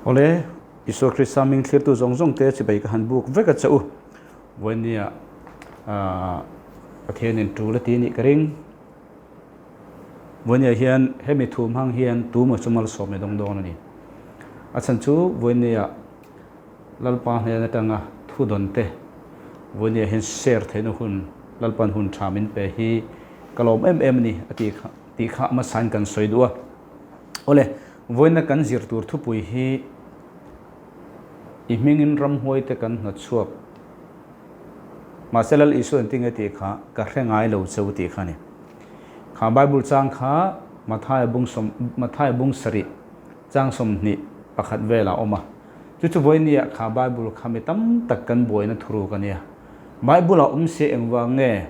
Awle, Isua Krista hming thlirtu zawng zawng te chibai ka han buk vek a che u. Vawinia Pathianin tul a ti nih ka ring. Vawinia hian hemi thu hmang hian tumaw chu malsawm i dawng dawn a ni. A chhan chu vawinia Lalpa hnen atanga thu dawn te vawinia hian share theihna hun Lalpan hun tha min pe hi ka lawm em em a ni a tih kha tih kha hmasain kan sawi duh a. Awle, vawiina kan zir tur thupui hi i hmingin ramhuai te kan hnawtchhuak. Mahse Lal Isua engtin nge tih kha ka hre ngai lo che u tih kha a ni. Kha Bible chang kha Mathaia bung sawm Mathaia bung sarih chang 21 velah a awm a. Chu chu vawinia kha Bible kha mi tam tak kan buaina thuruk a nia. Bible ah awm se engvang nge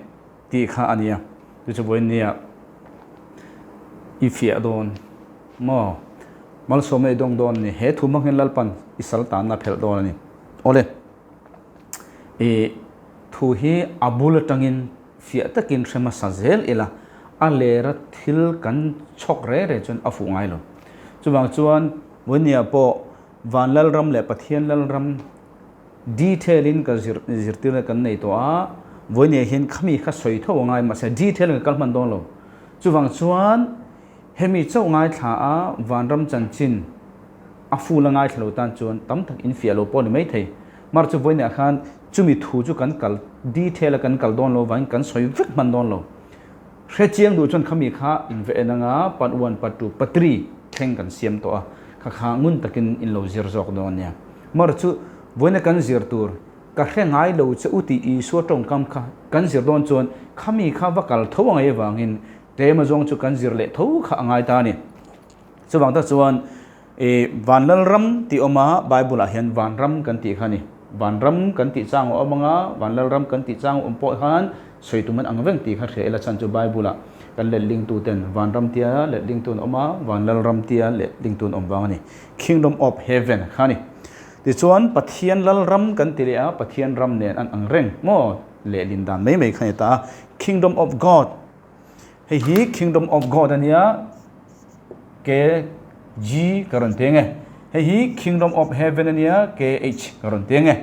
tih kha a nia. Chu chu vawinia i fiah dawn maw? Malsawmna i dawng dawn a ni. He thu hmang hian Lalpan i sal tanna a phelh dawn a ni. Awle, i thu hi a bul atangin fiah takin hre hmasa zel ila, a lera thil kan chhawk re re chuan a fuh ngai lo. Chuvang chuan vawinia pawh Van Lalram leh Pathian Lalram detail in ka zir zirtirna kan nei tawh a, vawinia hian khami kha sawi tho a ngai mahse detail in ka kal hman dawn lo. Chuvang chuan hemi chauh ngaithla a Vanram chanchin a full a ngaithla lo tan chuan tam tak in fiah lo pawh a ni maithei. Mar chu vawinia khan chumi thu chu kan kal detail a kan kal dawn lo vangin kan sawi vek hman dawn lo. Hre chiang duh chuan khami kha in ve en anga part one, part two, part three thleng kan siam tawh a, kha kha ngun takin in lo zir zawk dawn nia. Mar chu vawiina kan zir tur ka hre ngai lo che u tih Isua tawngkam kha kan zir dawn chuan khami kha va kal tho angai avangin tlema zawng chu kan zir leh tho kha a ngai ta a ni. Chuvang tak chuan i Vanlalram tih awm a, Bible ah hian Vanram kan tih kha a ni. Vanram kan tih chang a awm ang a, Vanlalram kan tih chang a awm pawh khan sawi tum an ang veng tih kha hria ila chhan chu Bible ah kan letlingtu ten Vanram tia letlingtu an awm a, Vanlalram tia letlingtu an awm vang a ni. Kingdom of Heaven kha a ni. Tichuan Pathian Lalram kan ti leh a, Pathian ram nen an ang reng maw? Lehlin dan mai mai kha a ni ta a. Kingdom of God. Hei hi Kingdom of God a nia, KG ka rawn teng e. Hei hi Kingdom of Heaven a nia, KH ka rawn teng e.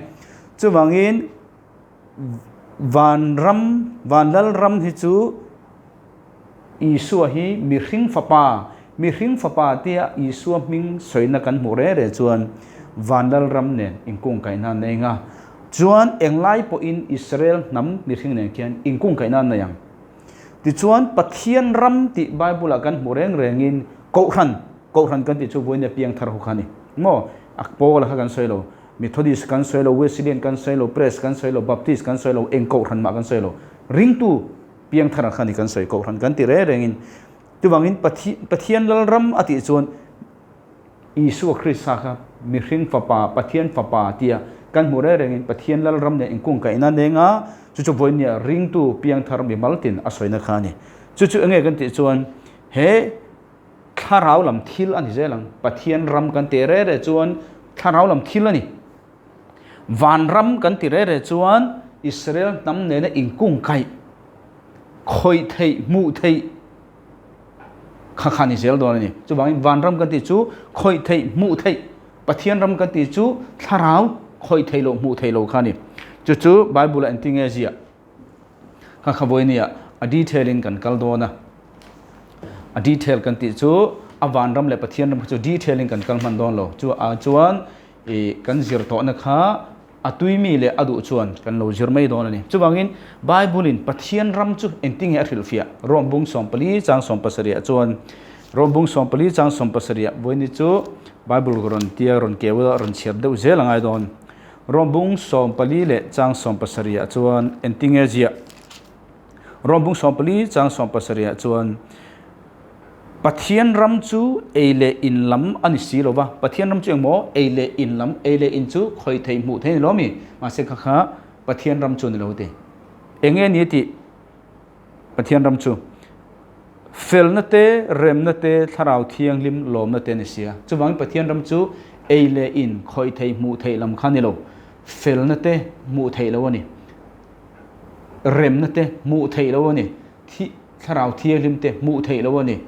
Chuvangin vanram, vanlal ram hi chu Isua hi mihring fapa, mihring fapa tia Isua hming sawina kan hmuh reng reng chuan vanlal ram nen inkungkaihna an nei ang a. Chuan englai pawhin Israel hnam mihring nen khian inkungkaihna an nei ang. Tichuan, Pathian ram tih Bible-ah kan hmuh reng rengin Kohhran, Kohhran kan tih chu vawiin piang thar ho kha a ni. Maw? A Paula kha kan sawi lo, Methodist kan sawi lo, Wesleyan kan sawi lo, Press kan sawi lo, Baptist kan sawi lo, eng Kohhran mah kan sawi lo. Ringtu piang thar kha a ni kan sawi Kohhran kan ti reng rengin. Chuvangin Pathian Lalram a tih chuan Isua Krista kha mihring fapa, Pathian fapa tia kan hmuh reng rengin Pathian Lalram nen inkungkaihna neng a, chu chu vawinia ringtu piangthar mi maltin a sawina kha a ni. Chu chu enge kan tih chuan he thlarau lam thil a ni zel ang. Pathian ram kan tih reng reng chuan thlarau lam thil a ni. Vanram kan ti reng reng chuan Israel hnam nena inkungkaih, khawih theih, hmuh theih, Kha kha ni zel dawn a ni. Chuvangin vanram kan tih chu khawih theih, hmuh theih, Pathian ram kan tih chu thlarau khawih theih loh, hmuh theih loh kha a ni. Chu chu Bible-ah engtin nge ziah? Kha kha vawi nia a detail in kan kal dawn a. A detail kan tih chu a vanram leh Pathian ram kha chu detail in kan kal hman dawn lo. Chu ah chuan i kan zir tawhna kha A tuimi leh a duh chuan kan lo zir mai dawn a ni. Chuvangin, Bible-in Pathian ram chu engtin nge a hrilhfiah? Rom bung 14 chang 17 chuan, Rom bung 14 chang 17 vawiin chu Bible rawn tia rawn keu a, rawn chhiar deuh zel a ngai dawn. Rom bung 14 leh chang 17 chuan engtin nge ziah? Rom bung 14 chang 17 chuan, Pathian ram chu ei leh in lam a ni si lo va, Pathian ram chu engmaw ei leh in lam, ei leh in chu khawi thei hmuh thei a ni lo mi? Mahse kha kha Pathian ram chu a ni lo ti. Enge ni tih Pathian ram chu felna te, remna te, thlarau thianghlim lawmna te a ni sia. Chuvangin Pathian ram chu ei leh in, khawi thei hmuh theih lam kha a ni lo, felna te hmuh theih lo a ni, remna te hmuh theih lo a ni, thlarau thianghlim te hmuh theih lo a ni.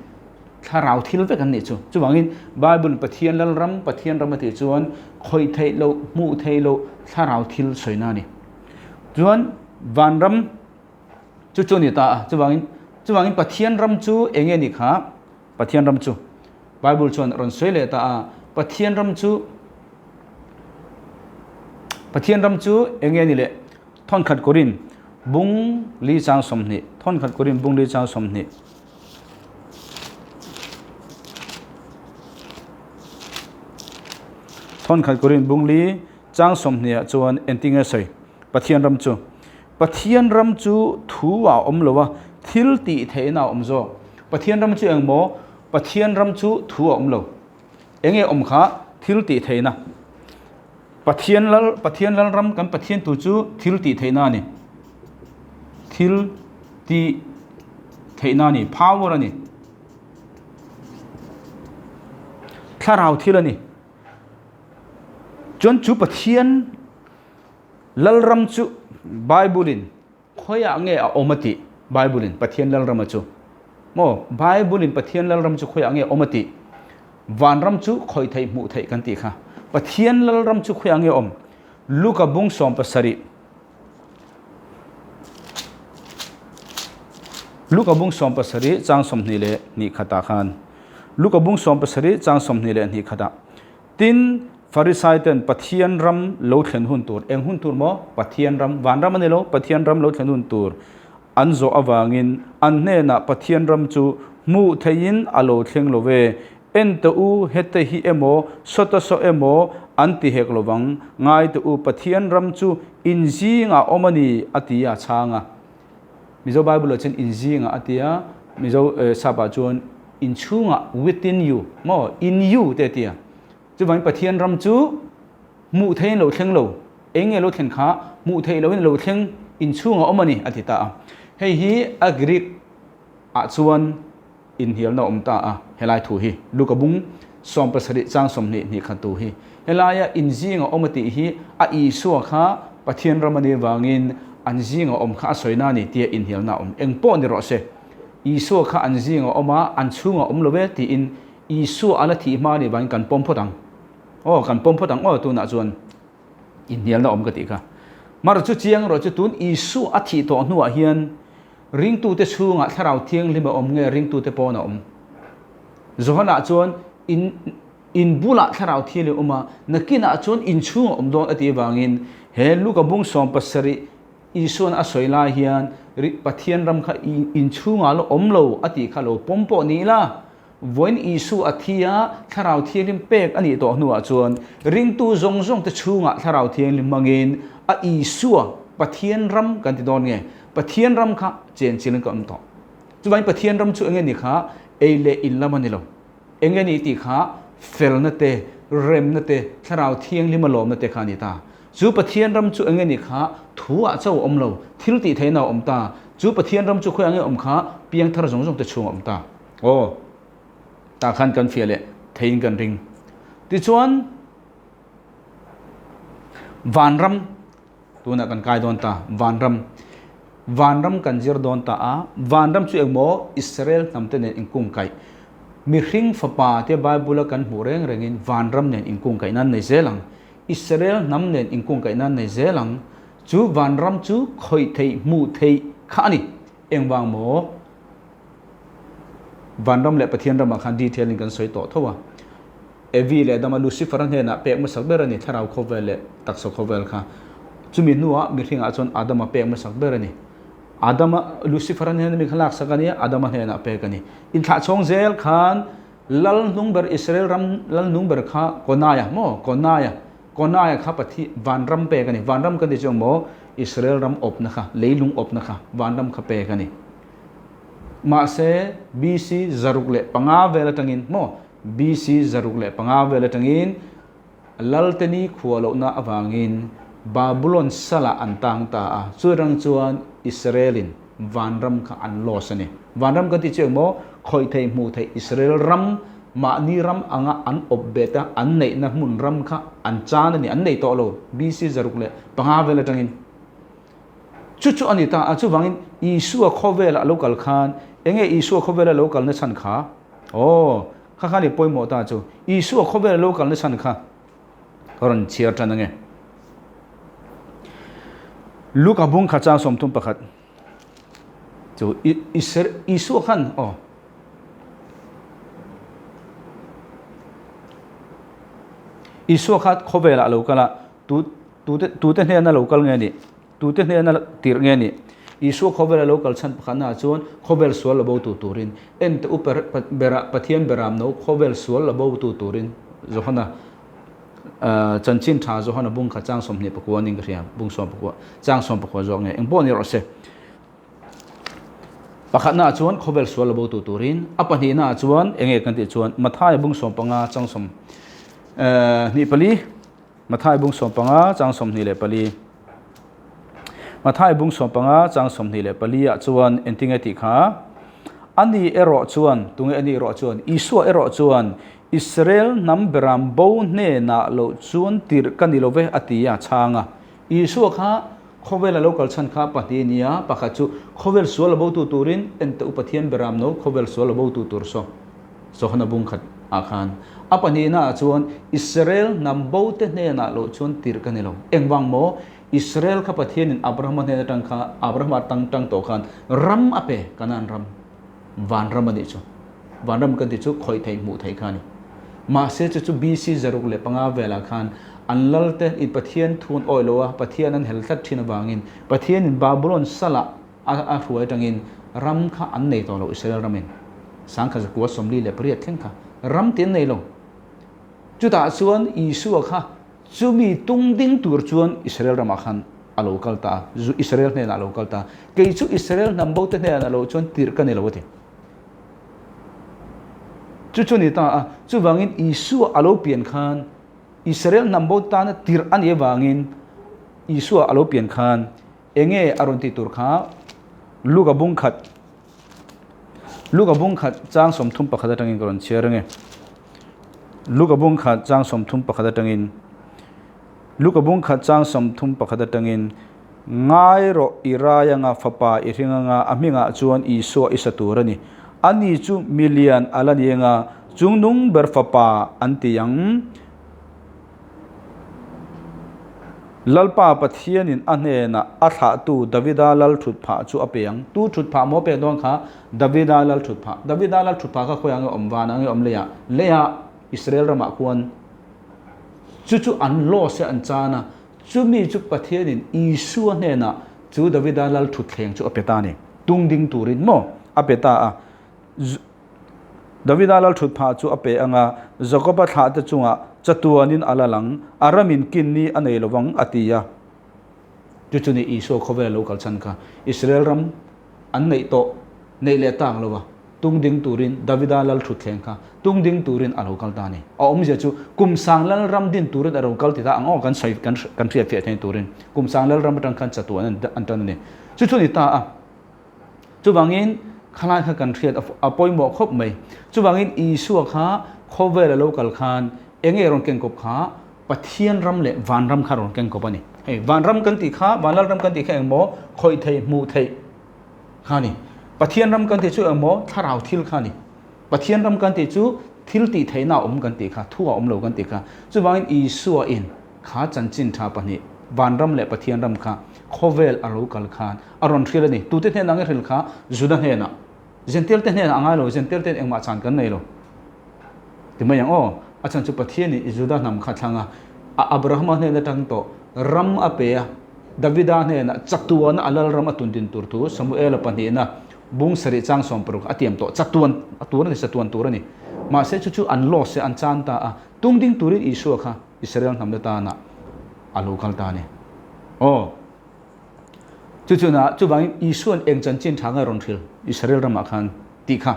Thlarau thil vek an nih chu. Chuvangin Bible Pathian Lalram, Pathian ram a tih chuan khawih theih loh, hmuh theih loh thlarau thil sawina a ni. Chuan vanram chu chu a ni ta a. Chuvangin chuvangin Pathian ram chu eng nge ni kha? Pathian ram chu Bible chuan a rawn sawi leh ta a. Pathian ram chu Pathian ram chu eng nge ni le? Thawnkhat Korin bung li chang 20, Thawnkhat Korin bung li chang 20. Thawnkhat Korin bung li chang 20 ah chuan engtin nge sawi? Pathian ram chu. Pathian ram chu thu ah a awm lo a, thil tih theihna a awm zawk. Pathian ram chu eng maw? Pathian ram chu thu a awm lo. Eng nge awm kha? Thil tih theihna. Pathian lal Pathian lal ram kan Pathian tu chu thil tih theihna a ni. Thil tih theihna a ni. Power a ni. Thlarau thil a ni. Chuan chu Pathian lal ram chu Bible in Khawiah nge a awm a tih? Bible-in Pathian Lalrama chu maw? Bible-in Pathian Lalram chu khawiah nge a awm a tih? Vanram chu khawih theih hmuh theih kan tih kha. Pathian Lalram chu khawiah nge a awm? Luka bung 17 Luka bung 17 chang 22 khatah khan Luka bung 17 chang 22 khatah Tin, Pharisaiten Pathian ram lo thlen hun tur, eng hun tur maw? Pathian ram, van ram a ni lo, Pathian ram lo thlen hun tur an zawh avangin an hnenah Pathian ram chu hmuh theihin a lo thleng lo ve, en teh u, hete hi emaw, sawta saw emaw an ti hek lo vang, ngai teh u, Pathian ram chu in zingah awm a ni, a ti a chhang a. Mizo Bible ah chuan in zingah a ti a, Mizo sap ah chuan in chhungah, within you, maw, in you te a ti a. Chuvangin Pathian ram chu hmuh theihin lo thleng lo, eng nge lo thlen kha hmuh theih lohin lo thleng in chhungah awm a ni a ti ta a. Hei hi a Greek ah chuan inhnialna a awm ta a, helai thu hi Luka bung 17 chang 20 hnih khat tu hi helaia in zinga awm a tih hi a Isua kha Pathian ram a nih avangin an zinga awm kha a sawina a ni tia inhnialna a awm. Eng pawh ni rawh se, Isua kha an zinga awm a, an chhunga awm lo ve tiin Isua a la thih hma a nih vangin kan pawm phawt ang. Aw, kan pawm phawt ang aw tunah chuan inhnialna a awm ka tih kha. Mar chu chiang erawh chu tun Isua a thih tawh hnuah hian Ringtute chhungah Thlarau Thianghlim a awm nge ringtute pawn a awm? Johana chuan in in bulah Thlarau Thianghlim a awm a, nakinah chuan in chhungah a awm dawn a tih avangin he Luka bung 17 Isuan a sawi lai hian Pathian ram kha in chhungah la awm lo a tih kha lo pawm pawh ni ila, Vawiin Isu a thi a, Thlarau Thianghlim pek a nih tawh hnuah chuan ringtu zawng zawngte chhungah Thlarau Thianghlim hmangin a Isua Pathian ram kan ti dawn nge? Pathian ram kha chenchilin ka awm tawh. Chuvangin Pathian ram chu enge ni kha ei leh in lam a ni lo. Enge ni tih kha felna te, remna te, Thlarau Thianghlim a lawmna te kha a ni ta. Chu Pathian ram chu enge ni kha thu ah chauh a awm lo, thil tih theihna a awm ta. Chu Pathian ram chu khawiah nge awm kha piangthar zawng zawngte chhungah a awm ta. Aw, tah khan kan fiah leh theiin kan ring. Tichuan, vanram tunah kan kai dawn ta, vanram. Vanram kan zir dawn ta a, vanram chu engmaw Israel hnamte nen inkungkaih. Mihring fapa te Bible-a kan hmuh reng rengin vanram nen inkungkaih nan nei zel ang. Israel hnam nen inkungkaih nan nei zel ang. Chu vanram chu khawih theih, hmuh theih kha a ni. Engvang maw? Vanram leh Pathian ramah khan detail in kan sawi tawh tho a. Evi leh Adama Lucifer-a hnenah pek hmasak ber a ni, thlarau khawvel leh taksa khawvel kha. Chumi hnuah mihringah chuan Adama pek hmasak ber a ni. Adama, Lucifer-a hnena mi kha laksak a ni a, Adama hnenah pek a ni. Inthlahchhawng zel khan lal hnung ber Israel ram lal hnung ber kha Konaia maw? Konaia. Konaia kha Pathian vanram pek a ni. Vanram kan ti chu maw? Israel ram awpna kha, leilung awpna kha vanram kha pek a ni. Mahse, BC 605 vel atangin maw? BC 605 vel atangin Lalte ni khua lohna avangin Babulon salah an tang ta a, churang chuan Israel-in vanram kha an loss a ni. Vanram kan tih chu engmaw? Khawih theih hmuh theih Israel ram mahni ram anga an awp bet a, an neihna hmun ram kha an chan a ni, an nei tawh lo BC 605 vel atangin. Chu chu a ni ta a, chuvangin Isua khawvela a lo kal khan enge Isua khawvela lo kalna chhan kha? Aw, kha kha ni pawimawh ta chu. Isua khawvel lo kalna chhan kha ka rawn chhiar tan ange. Luka bung kha chang 31 chu Isua khan aw Isua kha khawvelah lo kal a, tu tute tute hnena lo kal nge ni? Tute hnena tirh nge ni? Isua khawvela lo kal chhan pakhatnaah chuan khawvel sual la bo tu turin, ente u bera Pathian beram no khawvel sual la bo tu turin Johana chanchin tha Johana bung kha chang 29 ning ka hria, bung 19 chang 19 zawk nge engpawh ni rawh se. Pakhatnaah chuan khawvel sual la bo tu turin, a pahnihnaah chuan enge kan tih chuan Mathaia bung 15 chang 24 Mathai bung 15 chang 24. Mathai bung 15 chang 24 ah chuan entinge tih kha? Ani erawh chuan, tunge ani erawh chuan? Isua erawh chuan, Israel hnam beram bo hnenah loh chuan tirh ka ni lo ve a ti a chhang a. Isua kha khawvel a lo kal chhan kha pahnih a ni a, pakhat chu khawvel sual a botu turin ente u Pathian beram no khawvel sual a botu tur saw. Johana bung khat ah khan a pahnihna ah chuan Israel hnam bo te hnenah loh chuan tirh ka ni lo. Engvang maw? Israel kha Pathianin Abrahama hnen atang kha Abrahama atang tang tawh khan ram a pe, Kanaan ram, van ram a nih chu. Van ram kan tih chu khawih theih hmuh theih kha a ni. Mahse chu chu BC 605 velah khan an lal te in Pathian thu an awih lo a, Pathian an hel tlat thin avangin Pathianin Babulon salah A hruai atangin ram kha an nei tawh lo Israel ramin 1948 thleng kha ram ti an nei lo. Chutah chuan Isua kha chumi tung ding tur chuan Israel ramah khan a lo kal ta a, Israel hnenah a lo kal ta a. Kei chu Israel hnam bote hnenah lo chuan tirh ka ni lo a ti. Chu chu ni ta a, chuvangin Isua a lo pian khan Israel hnam bo tana tirh a nih avangin Isua a lo pian khan Enge a rawn tih tur kha Luka bung khat Luka bung khat chang 31 atangin ka rawn chhiar ange. Luka bung khat chang 31 atangin Luka bung khat chang 31 atangin Ngai rawh i rai anga fapa i hring anga a hmingah chuan Isua i sa tur a ni. Ani chu milian a la ni anga chungnung ber fapa an ti ang. Lalpa Pathianin a hnenah a thlahtu Davida lal thutphah chu a pe ang. Tu thutphah maw pek dawn kha? Davida lal thutphah. Davida lal thutphah kha khawiah nge awm? Vanah nge awm? Leiah? Leiah, Israel ramah khuan chu chu an loss a, an chan a. Chumi chu Pathianin Isua hnenah chu Davida lal thutthleng chu a pe ta a ni. Tung ding turin maw a pe ta a. Davida lal thut phah chu a pe ang a, Jakoba thlahte chungah chatuanin a la lang, a ramin kin ni a nei lo vang, a ti a. Chu chu ni Isua khawvel lo kal chhan kha Israel ram an neih tawh, neih leh tak lo va, tung ding turin Davida lal thutthleng kha tung ding turin a lo kal ta a ni. A awmzia chu kum sang lal ram din turin a lo kal ti ta ang aw, kan sawi kan hriat fiah theih turin kum sang lal ram atang khan chatuan an tan a ni. Chu chu ni ta a. Chuvangin khalai kha kan hriat a pawimawh khawp mai. Chuvangin Isua kha khawvel a lo kal khan eng nge rawn kengkawp kha Pathian ram leh vanram kha rawn kengkawp a ni. Hei vanram kan tih kha, vanlal ram kan tih kha engmaw khawih theih, hmuh theih kha a ni. Pathian ram kan tih chu engmaw thlarau thil kha a ni. Pathian ram kan tih chu thil tih theihna a awm kan tih kha, thu a awm lo kan tih kha. Chuvangin Isua in kha chanchin tha pahnih, vanram leh Pathian ram kha khawvel a lo kal khan a rawn hrilh a ni. Tute hnenah nge hrilh kha? Juda hnenah. Zential te hnenah a ngai lo, Zential ten engmah chan kan nei lo. Ti mai ang aw, a chhan chu Pathianin i Juda hnam kha thlang a, a Abrahama hnen atang tawh ram a pe a, Davida hnenah chatuana a lal ram a tun din tur thu Samuela pahnihna bung sarih chang 60 a tiam tawh chatuan a tur a ni, chatuan tur a ni. Mahse chu chu an loss e, an chan ta a, tung ding turin Isua kha Israel hnamna tana a lo kal ta a ni. Aw. Chu chuna chuvangin Isua'n eng chanchin tha nge rawn hrilh Israel ramah khan tih kha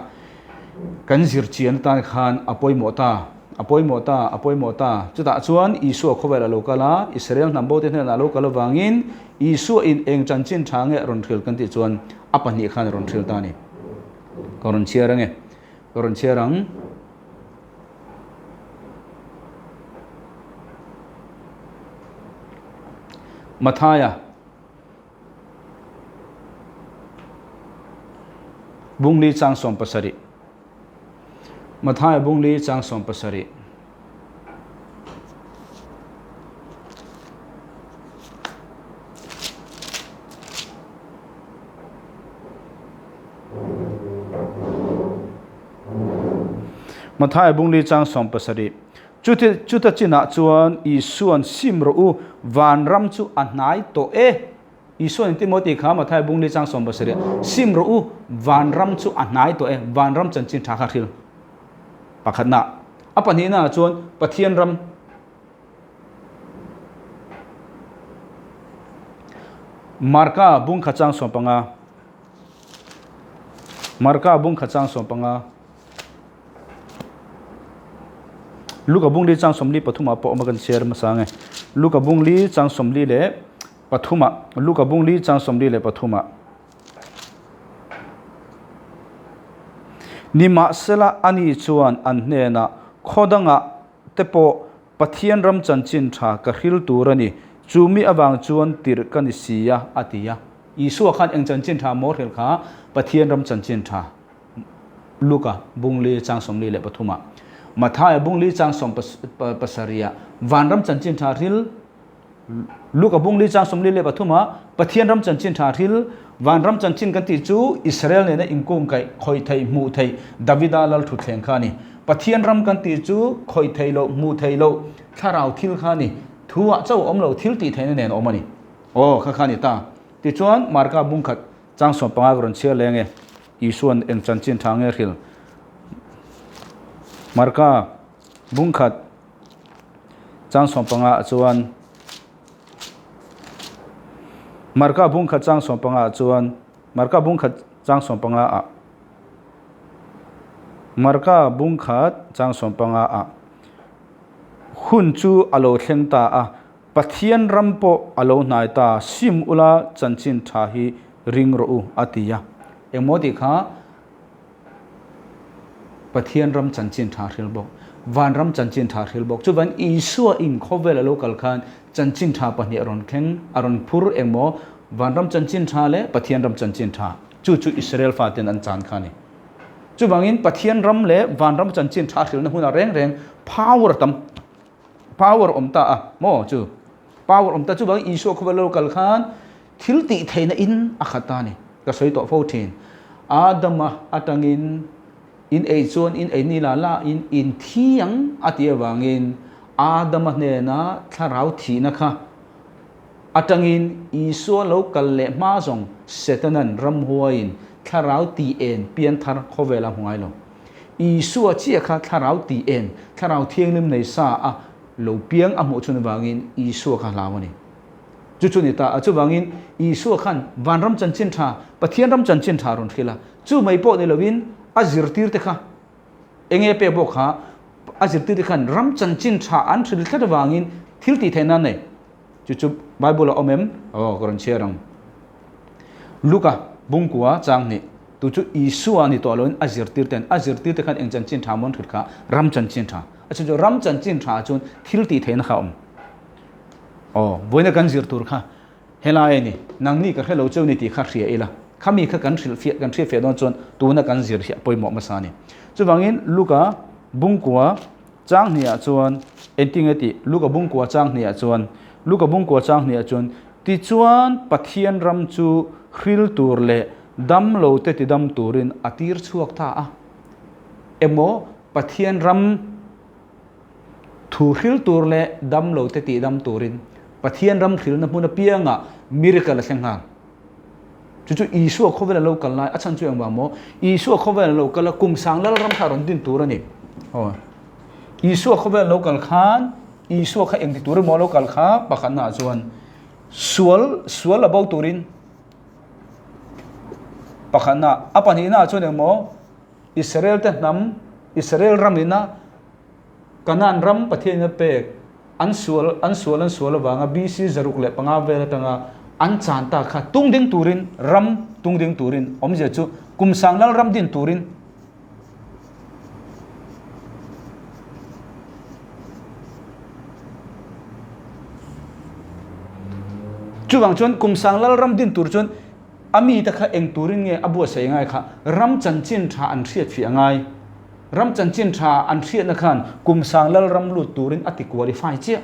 kan zir chian atan khan a pawimawh ta, a pawimawh ta, a pawimawh ta. Chutah chuan Isua khawvel a lo kal a, Israel hnam bote hnenah a lo kal avangin Isuain eng chanchin tha nge rawn hrilh kan tih chuan a pahnih khan a rawn hrilh ta a ni. Ka rawn chhiar ange, ka rawn chhiar ang. Mathaia Bungli chang 70. Mathaia bungli chang 17. Mathaia bungli chang 17. Chuti chuta chinah chuan Isuan sim rawh u, vanram chu a hnai tawh e. Isuan engtin maw tih kha Mathaia bungli chang 17 sim rawh u, vanram chu a hnai tawh e, vanram chanchin tha kha hril. Pakhatna. A pahnihna ah chuan Pathian ram Marka bungkha chang 15 Marka bungkha chang 15 Luka bungli chang 43 ah pawh awm a kan chhiar hmasa ang e. Luka bungli chang 43 ah Luka bungli chang 43 ah Nimahsela ani chuan an hnenah khaw dangah te pawh Pathian ram chanchin tha ka hril tur a ni, chumi avang chuan tirh ka ni si a, a ti a. Isua khan eng chanchin tha maw hril kha? Pathian ram chanchin tha. Luka bungli chang 43 ah, Mathaia bungli chang 17 ah vanram chanchin tha hril, Luka bungli chang 43 ah Pathian ram chanchin tha hril, vanram chanchin kan tih chu Israel nena inkungkaih, khawih theih, hmuh theih Davida lal thutthleng kha a ni. Pathian ram kan tih chu khawih theih loh, hmuh theih loh, thlarau thil kha a ni. Thu ah chauh a awm lo, thil tih theihna nen a awm a ni. Aw, kha kha a ni ta. Tichuan, Marka bungkhat chang 15 ka rawn chhiar leng e. Isuan eng chanchin tha nge hril? Marka bungkhat chang 15 ah chuan Marka bungkhat chang 15 ah chuan Marka bungkhat chang 15 ah Marka bungkhat chang 15 ah hun chu a lo thleng ta a Pathian ram pawh a lo hnai ta, sim ula chanchin tha hi ring rawh u, a ti a. Engmaw tih kha Pathian ram chanchin tha hril bawk, van ram chanchin tha hril bawk. Chuvan Isua in khawvel a lo kal khan chanchin tha pahnih a rawn thleng, a rawn phur engmaw van ram chanchin tha leh Pathian ram chanchin tha. Chu chu Israel faten an chan kha a ni. Chuvangin Pathian ram leh van ram chanchin tha hrilna hunah reng reng power a tam. Power awm ta a maw chu power awm ta chu bang Isua khawvel lo kal khan thil tih theihna in a khat ta ni ka sawi tawh fo thin Adama atangin in ei chuan in ei ni la la in in thi ang a ti avangin Adama hnena thlarau thihna kha atangin Isua lo kal leh hma zawng Setanan ramhuaiin thlarau tih en pianthar khawvel a hmu ngai lo. Isua chiah kha thlarau tih en, thlarau thianghlim nei sa a lo piang a hmuh chhun avangin Isua kha hlau a ni. Chu chu ni ta a, chuvangin Isua khan vanram chanchin tha, Pathian ram chanchin tha a rawn hrilh a, chu mai pawh ni lovin a zirtirte kha enge pek bawk kha a zirtirte khan ram chanchin tha an hrilh tlat avangin thil tih theihna an nei. Chu chu Bible a awm em? Aw, ka rawn chhiar ang. Luka bungkua chang hnih, tu chu Isua ni tawh loin a zirtir ten, a zirtir te khan eng chanchin tha mawn hrilh kha? Ram chanchin tha. A chhan chu ram chanchin tha ah chuan thil tih theihna kha a awm. Aw, vawiina kan zir tur kha helai a ni, nangni ka hre lo cheu ni tih kha hria ila, khami kha kan hrilh fiah, kan hriat fiah dawn chuan tuna kan zir hi a pawimawh hmasa a ni. Chuvangin Luka bungkua Chang hnih ah chuan engtinge tih Luka bungkua chang hnih ah chuan Luka bungkua chang hnih ah chuan Tichuan Pathian ram chu hril tur leh dam lo te tidam turin a tir chhuak ta a. Emaw Pathian ram thu hril tur leh dam lo te tidam turin Pathian ram hrilna hmun apiangah miracle a thleng nghal. Chu chu Isua khawvel a lo kal lai, a chhan chu engvang maw? Isua khawvel a lo kal a, kum sang lal ram kha a rawn din tur a ni. Aw. Isua khawvel a lo kal khan, Isua kha engti tur emaw a lo kal kha pakhatnaah chuan sual, sual la bo turin pakhatna, a pahnihnaah chuan engmaw? Israel te hnam, Israel ramina Kanaan ram Pathianin a pek, an sual an sual an sual avanga BC 605 vel atanga an chan ta kha tung ding turin ram tung ding turin awmzia chu kum sang lal ram din turin chuvang chuan kum sang lal ram din tur chuan a mite kha eng turin nge a buatsaih ngai kha ram chanchin tha an hriat fiah ngai. Ram chanchin tha an hriatna khan kum sang lal ram lut turin a ti qualify chiah.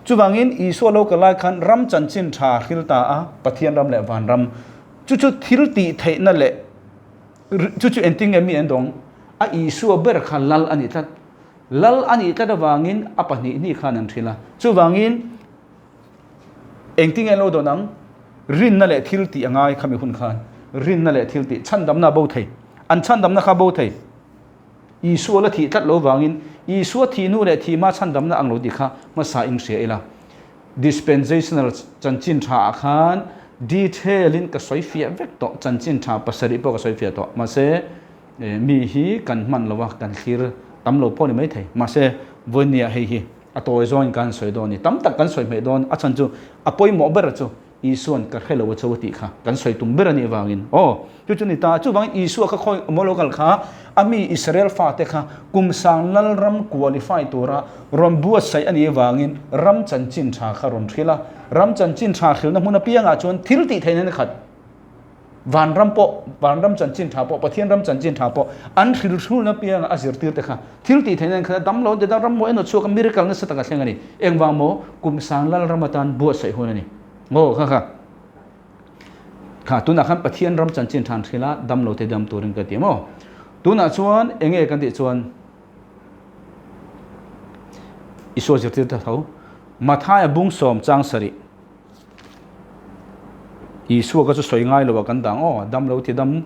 Chuvangin Isua lo kal lai khan ram chanchin tha hril ta a, Pathian ram leh van ram. Chu chu thil tih theihna leh chu chu engtin nge mi an dawng? A Isua ber kha lal a nih tlat. Lal a nih tlat avangin a pahnihnih khan an hril a. Chuvangin Engtin nge an lo dawn ang? Rinna leh thil tih a ngai khami hun khan. Rinna leh thil tih, chhandamna a bo thei. An chhandamna kha a bo thei. Isua la thih tlat lo vangin Isua thih hnu leh thih hma chhandamna ang lo tih kha hmasa in hria ila. Dispensational chanchin tha ah khan detail in ka sawi fiah vek tawh, chanchin tha pasarih pawh ka sawi fiah tawh. Mahse mi hi kan hman lo a, kan thlir tam lo pawh a ni maithei. Mahse vawinia hei hi. A tawi zawngin kan sawi dawn a ni. Tam tak kan sawi hmeh dawn. A chhan chu a pawimawh ber chu Isua'n ka hre lo a cho a tih kha kan sawi tum ber a nih avangin. Aw, chu chu ni ta. Chuvangin Isua kha khawi maw lo kal kha a mi Israel fate kha kum sang lalram qualify tura rawn buatsaih a nih avangin ram chanchin tha kha rawn hrilh a. Ram chanchin tha hrilhna hmun apiangah chuan thil tih theihna ni khat. Vanram pawh, vanram chanchin tha pawh, Pathian ram chanchin tha pawh an hrilhrulna pianga a zirtir te kha thil tih theihna in khat a dam lo an ti ta, ram maw emaw chhuak a miracle nasa tak a thleng a ni. Engvang maw? Kum sang lal ram atan buatsaih hun a ni. Aw kha kha kha tunah khan Pathian ram chanchin tha an hrilh a, dam lo te dam turin ka ti maw? Tunah chuan eng nge kan tih chuan Isua zirtir te tho Mathaia bung sawm chang sarih. Isua ka chu sawi ngai lo a kan dang aw, dam lo ti dam,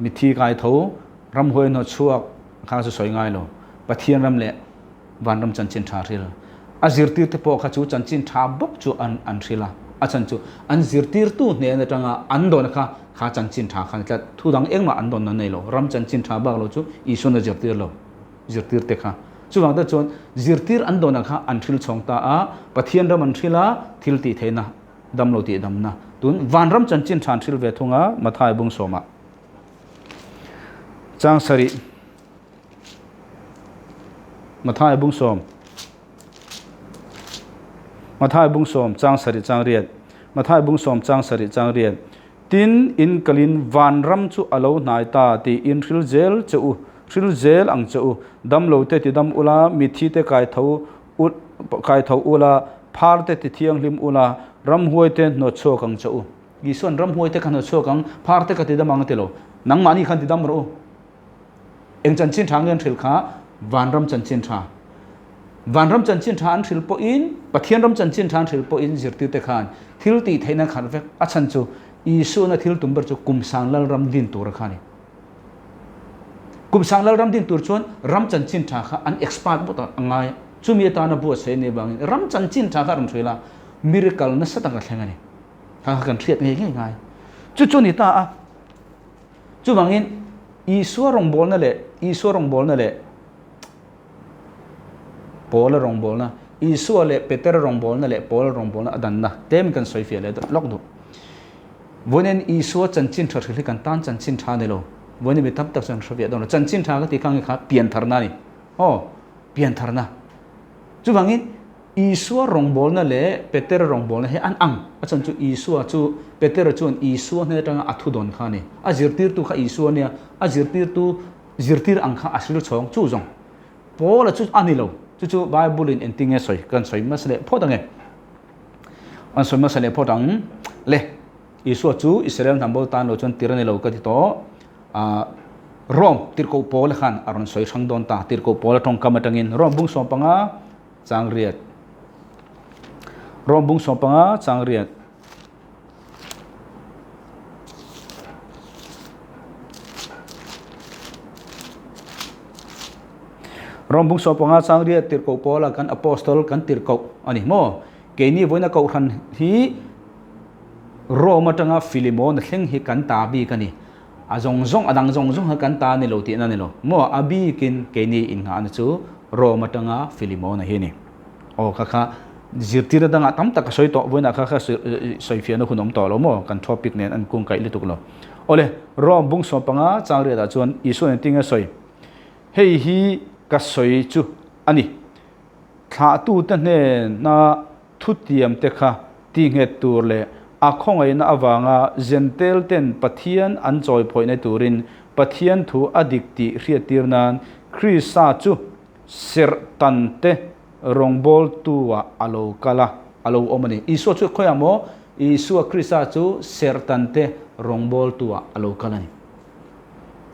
mithi kai tho, ramhuai hnawt chhuak kha chu sawi ngai lo. Pathian ram leh vanram chanchin tha hril. A zirtir te pawh kha chu chanchin tha bawk chu an an hril a, a chhan chu an zirtirtu hnen atanga an dawn kha kha chanchin tha kha ni tlat. Thu dang engmah an dawn na nei lo, ram chanchin tha bak lo chu Isuan a zirtir lo. Zirtir te kha. Chuvang te chuan zirtir an dawnah kha an hril chhawng ta a, Pathian ram an hril a, thil tih theihna, dam lo tih damna. Tun vanram chanchin tha an hril ve thung a, Mathai bung sawmah. Chang sarih. Mathai bung sawm. Mathai bung sawm chang sarih chang riat. Mathai bung sawm chang sarih chang riat. Tin, in kalin vanram chu a lo hnai ta tiin hril zel che u, hril zel ang che u. Damlo te ti dam ula, mithi te kai tho u, kai tho ula, phar te ti thianghlim ula, ramhuai te hnawt chhuak ang che u. Isua'n ramhuai te kha hnawt chhuak ang, phar te ka ti dam ang a ti lo. Nangmahni khan ti dam rawh u. Eng chanchin tha nge an hrilh kha? Vanram chanchin tha. Vanram chanchin tha an hrilh pawhin, Pathian ram chanchin tha an hrilh pawhin zirtirte khan thil tih theihna khat vek. A chhan chu Isuana thil tum ber chu kum sang lalram din tura kha a ni. Kum sang lalram din tur chuan ram chanchin tha kha an expert bawk a ngai a. Chumi atana buatsaih a nih avangin ram chanchin tha kha a rawn hrilh a, miracle nasa tak a thleng a ni. Kha kha kan hriat ngei ngei ngai. Chu chu a ni ta a. Chuvangin, Isua rawngbawlna leh Isua rawngbawlna leh Paula rawngbawlna, Isua leh Petera rawngbawlna leh Paula rawngbawlna a danna tlemin kan sawi fiah leh lawk duh. Vawiin Isua chanchin tha hrilh hi kan tan chanchin tha a ni lo. Vawiin mi tam tak chuan hre fiah dawn lo. Chanchin tha ka tih kha nge kha piantharna a ni. Aw, piantharna. Chuvangin, Isua rawngbawlna leh Petera rawngbawlna hi an ang. A chhan chu Isua chu Petera chuan Isua hnen atanga a thu dawn kha a ni. A zirtirtu kha Isua a nia, a zirtirtu zirtir ang kha a hril chhawng chu zawng. Paula chu a ni lo. Chu chu Bible-in engtin nge sawi? Kan sawi hmasa leh phawt ang e. An sawi hmasa leh phawt ang. Le, Isua chu Israel hnam bo tan lo chuan tir a ni lo ka ti tawh. Rome tirhkoh Paula khan a rawn sawi hrang dawn ta. Tirhkoh Paula tawngkam atangin Rome bung 15 chang riat. Rome bung 15 chang riat. Rome bung 15 chang riat tirhkoh Paula kan apostle kan tirhkoh a ni maw? Keini vawiina kohhran hi Rome atanga Filimona thleng hi kan ta bik a ni. A zawng zawng, a dang zawng zawng kha kan ta a ni lo tihna a ni lo. Maw a bikin keini innghahna chu Rome atanga Filimona hi a ni. Aw kha kha zirtirna dangah tam tak ka sawi tawh, vawiinah kha kha sawifiahna hun awm tawh lo maw? Kan topic nen an kungkaih lutuk lo. Awle, Rome bung 15 changriatah chuan Isua engtin nge sawi? Hei hi ka sawi chu a ni. Thlahtute hnena thutiamte kha tihnghet tur leh a khawngaihna avanga Jentail ten Pathian an chawiphawihna turin Pathian thu a dik tih hriattir nan Krista chu serhtante rawngbawltu-ah a lo kal a, a lo awm a ni. Isua chu khawiah maw? Isua Krista chu serhtante rawngbawltu-ah a lo kal a ni.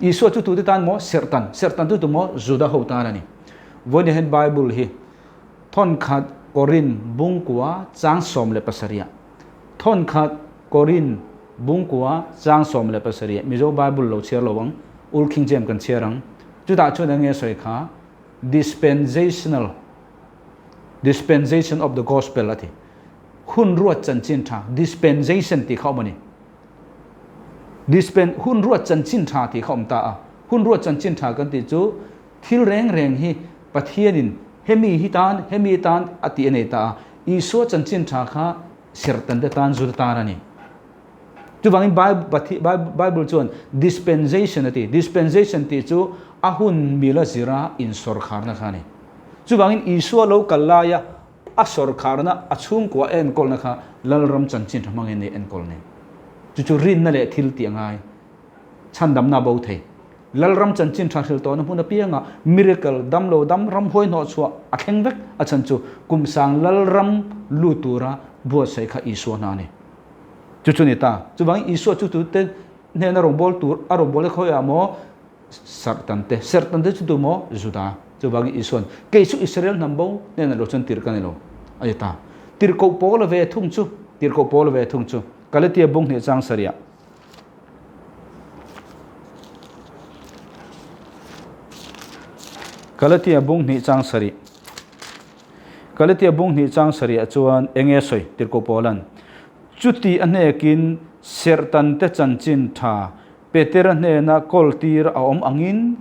Isua chu tute tan maw? Serhtan. Serhtan chu tu maw? Juda ho tan a ni. Vawiin hian Bible hi Thawnkhat Korin bungkua chang 17 ah Thawnkhat Korin bungkua chang 17 Mizo Bible lo chhiar lo ang, Old King James kan chhiar ang. Chutah chuan eng nge sawi kha? Dispensational Dispensation of the Gospel a ti. Hun ruat chanchin tha, dispensation tih kha awm a ni. Dispen hun ruat chanchin tha tih kha awm ta a. Hun ruat chanchin tha kan tih chu Thil reng reng hi Pathianin hemi hi tan, hemi tan a tih a nei ta a, Isua chanchin tha kha serhtan te tan zur tan a ni. Chuvangin Bible chuan dispensation a ti. Dispensation tih chu a hun mila zira insawrkharna kha a ni. Chuvangin Isua lo kal laia a sawrkharna, a chhungkua a enkawlna kha Lalram chanchin tha hmangin a enkawl nen. Chu chu rinna leh thil tih a ngai. Chhandamna bo thei. Lalram chanchin tha hril tawhna hmun apiangah miracle, damlo dam, ramhuai hnawhchhuah a thleng vek a chhan chu kum sang Lalram lut tura buatsaih kha Isua hna a ni. Chu chu ni ta. Chuvangin Isua chu tute hnena rawngbâwl tur a rawngbâwl e khawiah maw? Serhtante. Serhtante chu tu maw? Juda. Chuvangin Isua'n, Kei chu Israel hnam bo hnena lo chuan tirh ka ni lo, a ti ta. Tirhkoh Paula ve thung chu, Tirhkoh Paula ve thung chu, Galatia bung hnih chang sarih ah, Galatia bung hnih chang sarih Galatia bung hnih chang sarih ah chuan eng nge sawi Tirhkoh Paula'n chuti a hnekin serhtante chanchin tha Petera hnena kawl tir a awm angin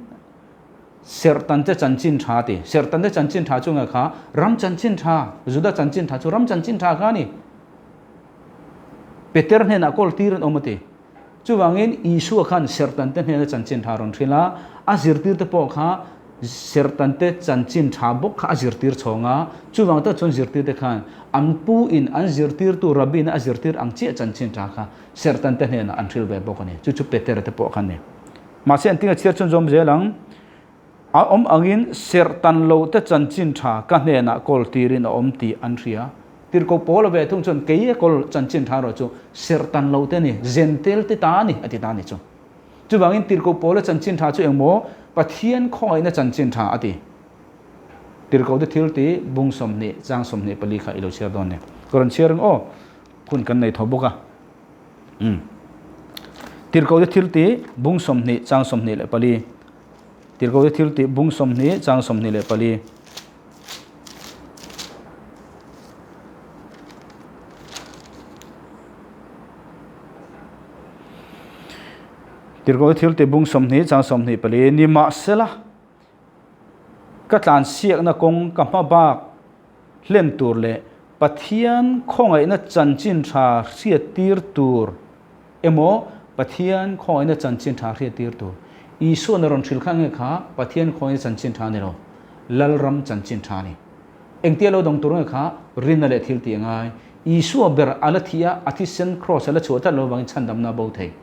serhtante chanchin tha ti serhtante chanchin tha chu nge kha ram chanchin tha Juda chanchin tha chu ram chanchin tha kha a ni. Peter hnenah kawl tir an awm a ti. Chuvangin Isua khan sertante hnena chanchin tha rawn hrilh a, a zirtirte pawh kha sertante chanchin tha bawk kha a zirtir chhawng a. Chuvang tak chuan zirtirte khan an pu in an zirtirtu Rabbi in a zirtir ang chiah chanchin tha kha sertante hnenah an hrilh ve bawk a ni. Chu chu Peter te pawh kha a ni. Mahse an tinga chhiar chhunzawm zel ang. A awm angin serhtan lo te chanchin tha ka hnenah kawl tirin a awm tih an hria. Tirhkoh Paula ve thung chuan kei a kawl chanchin tha erawh chu serhtan lo te ni, zentel te ta a ni a ti ta a ni chu. Chuvangin Tirhkoh Paula chanchin tha chu engmaw Pathian khawngaihna chanchin tha a ti. Tirhkoh te thil ti bung 20 chang 24 kha i lo chhiar dawn nia. Ka rawn chhiar ang aw, hun kan nei tho bawk a. Umm. Tirhkoh te thil ti bung 20 chang 24. Tirhkohte thil tih bung 20 chang 24. Tirhkohte thil tih bung 20 chang 24 Nimahsela, ka tlansiakna kawng ka hma bak hlen tur leh Pathian khawngaihna chanchin tha hriattir tur emaw Pathian khawngaihna chanchin tha hriattir tur Isua'n a rawn hrilh kha nge kha Pathian khawngaihna chanchin tha a ni lo, Lalram chanchin tha a ni. Engtia lo dawng tur nge kha rinna leh thil tih a ngai. Isua ber a la thih a, a thisen kraws a la chhuah tlat lo vangin chhandamna a bo thei.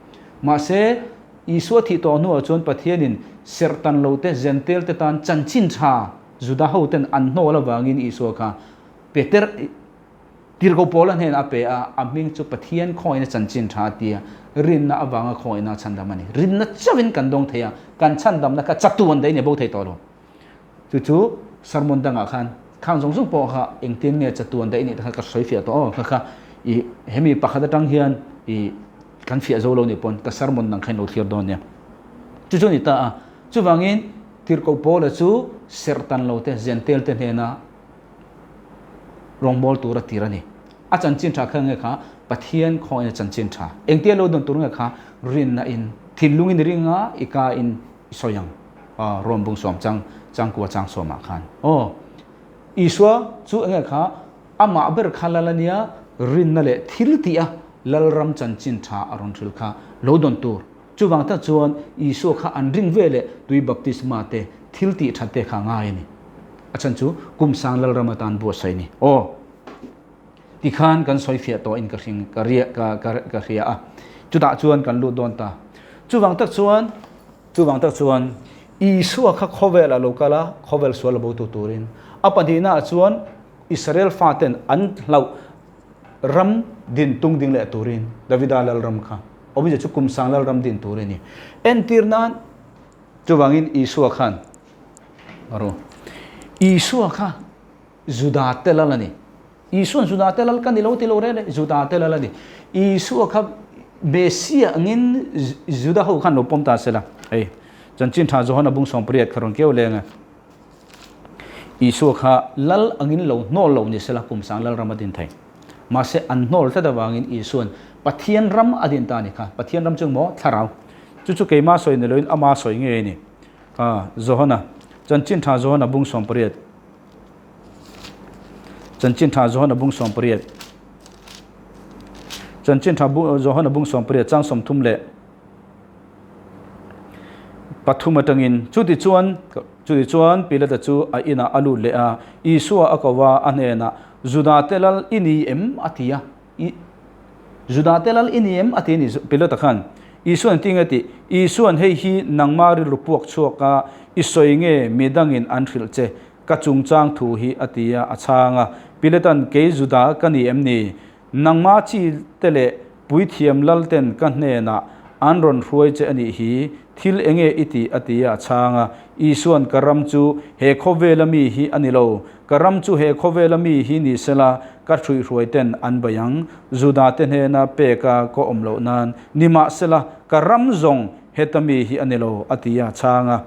Mahse, Isua thih tawh hnuah chuan Pathianin serhtan lo te, Zentel te tan chanchin tha Juda hoten an hnawl avangin Isua kha Peter Tirhkoh Paula hnenah a pe a, a hming chu Pathian khawngaihna chanchin tha a ti a, rinna avanga khawngaihna a chhandam a ni. Rinna chauhin kan dawng thei a, kan chhandamna kha chatuan daih a ni, bo thei tawh lo. Chu chu sermon dangah khan khang zawng zawng pawh kha engtin nge chatuan daih nih te kha ka sawi fiah tawh aw, kha kha i hemi pakhat atang hian i kan fiah zo lo nih pawn ka sermon dang kha in lo thlir dawn nia. Chu chu a ni ta a, chuvangin Tirhkoh Paula chu serhtan lo te, Zentel te hnena Rawngbâwl tûra tîr a ni. A chanchin ṭha kha nge kha? Pathian khawngaihna chanchin ṭha. Engtia lo dawn tûr nge kha? Rinna in, thinlungin i ring a, i ka in i sawi ang. Aw, Rom bung sawm chang, changkua chang sawmah khan. Aw, Isua chu enge kha? Amah ber kha lal a nia, rinna leh thil tih a Lalram chanchin ṭha a rawn hril kha lo dawn tûr. Chuvang tak chuan Isua kha an ring ve leh tui baptisma te, thil tih that te kha ngai a ni. A chhan chu kum sang Lalram atan buatsaih a ni. Aw, tikhan kan sawi fiah tawh in ka hring, ka ria, ka, ka, ka hria a. Chutah chuan kan lut dawn ta. Chuvang tak chuan. Chuvang tak chuan Isua kha khawvel a lo kal a, khawvel sual a bo tu turin. A pahnihnaah chuan Israel faten an hlauh ram din tung ding leh turin Davida lalram kha awmzia chu kum sang lalram din tur a ni. Entir nan chuvangin Isua khan ro Isua kha Juda te lal a ni. Isua'n Juda te lal ka ni lo ti lo reng reng, Juda te lal a ni. Isua kha Messiah angin Juda ho khan lo pawm ta se la. Hei, chanchin tha Johana bung 18 kha rawn keu leng a. Isua kha lal angin lo hnawl lo ni se la, kum sang lal ram a din thei. Mahse, an hnawl tlat avangin Isua'n Pathian ram a din ta a ni kha. Pathian ram chu maw? Thlarau. Chu chu keima sawi ni loin ama sawi ngei a ni. Johana, chanchin tha Johana bung 18. Chanchin tha Johana bung 18. Chanchin tha Johana bung 18 chang 33 atangin chuti chuan chuti chuan Pilata chu a inah a lut leh a, Isua a ko a, a hnenah, Juda te lal i ni em? a ti a. Juda te lal i ni em? a ti a ni Pilata khan. Isua'n ti nge tih? Isua'n hei hi nangma rilru puak chhuak a, i sawi nge mi dangin an hrilh che? Ka chungchang thu hi a ti a, a chhang a. Pilata'n kei Juda ka ni em ni? Nangma chi te leh puithiam lal ten ka hnenah an rawn hruai che a nih hi, thil enge i tih? a ti a, a chhang a. Isua'n ka ram chu he khawvela mi hi a ni lo, Ka ram chu he khawvela mi hi ni sela, ka hruihruai ten an bei ang. Juda te hnena peka ka awm loh nan, nimahsela, ka ram zawng heta mi hi a ni lo, a ti a chhang a.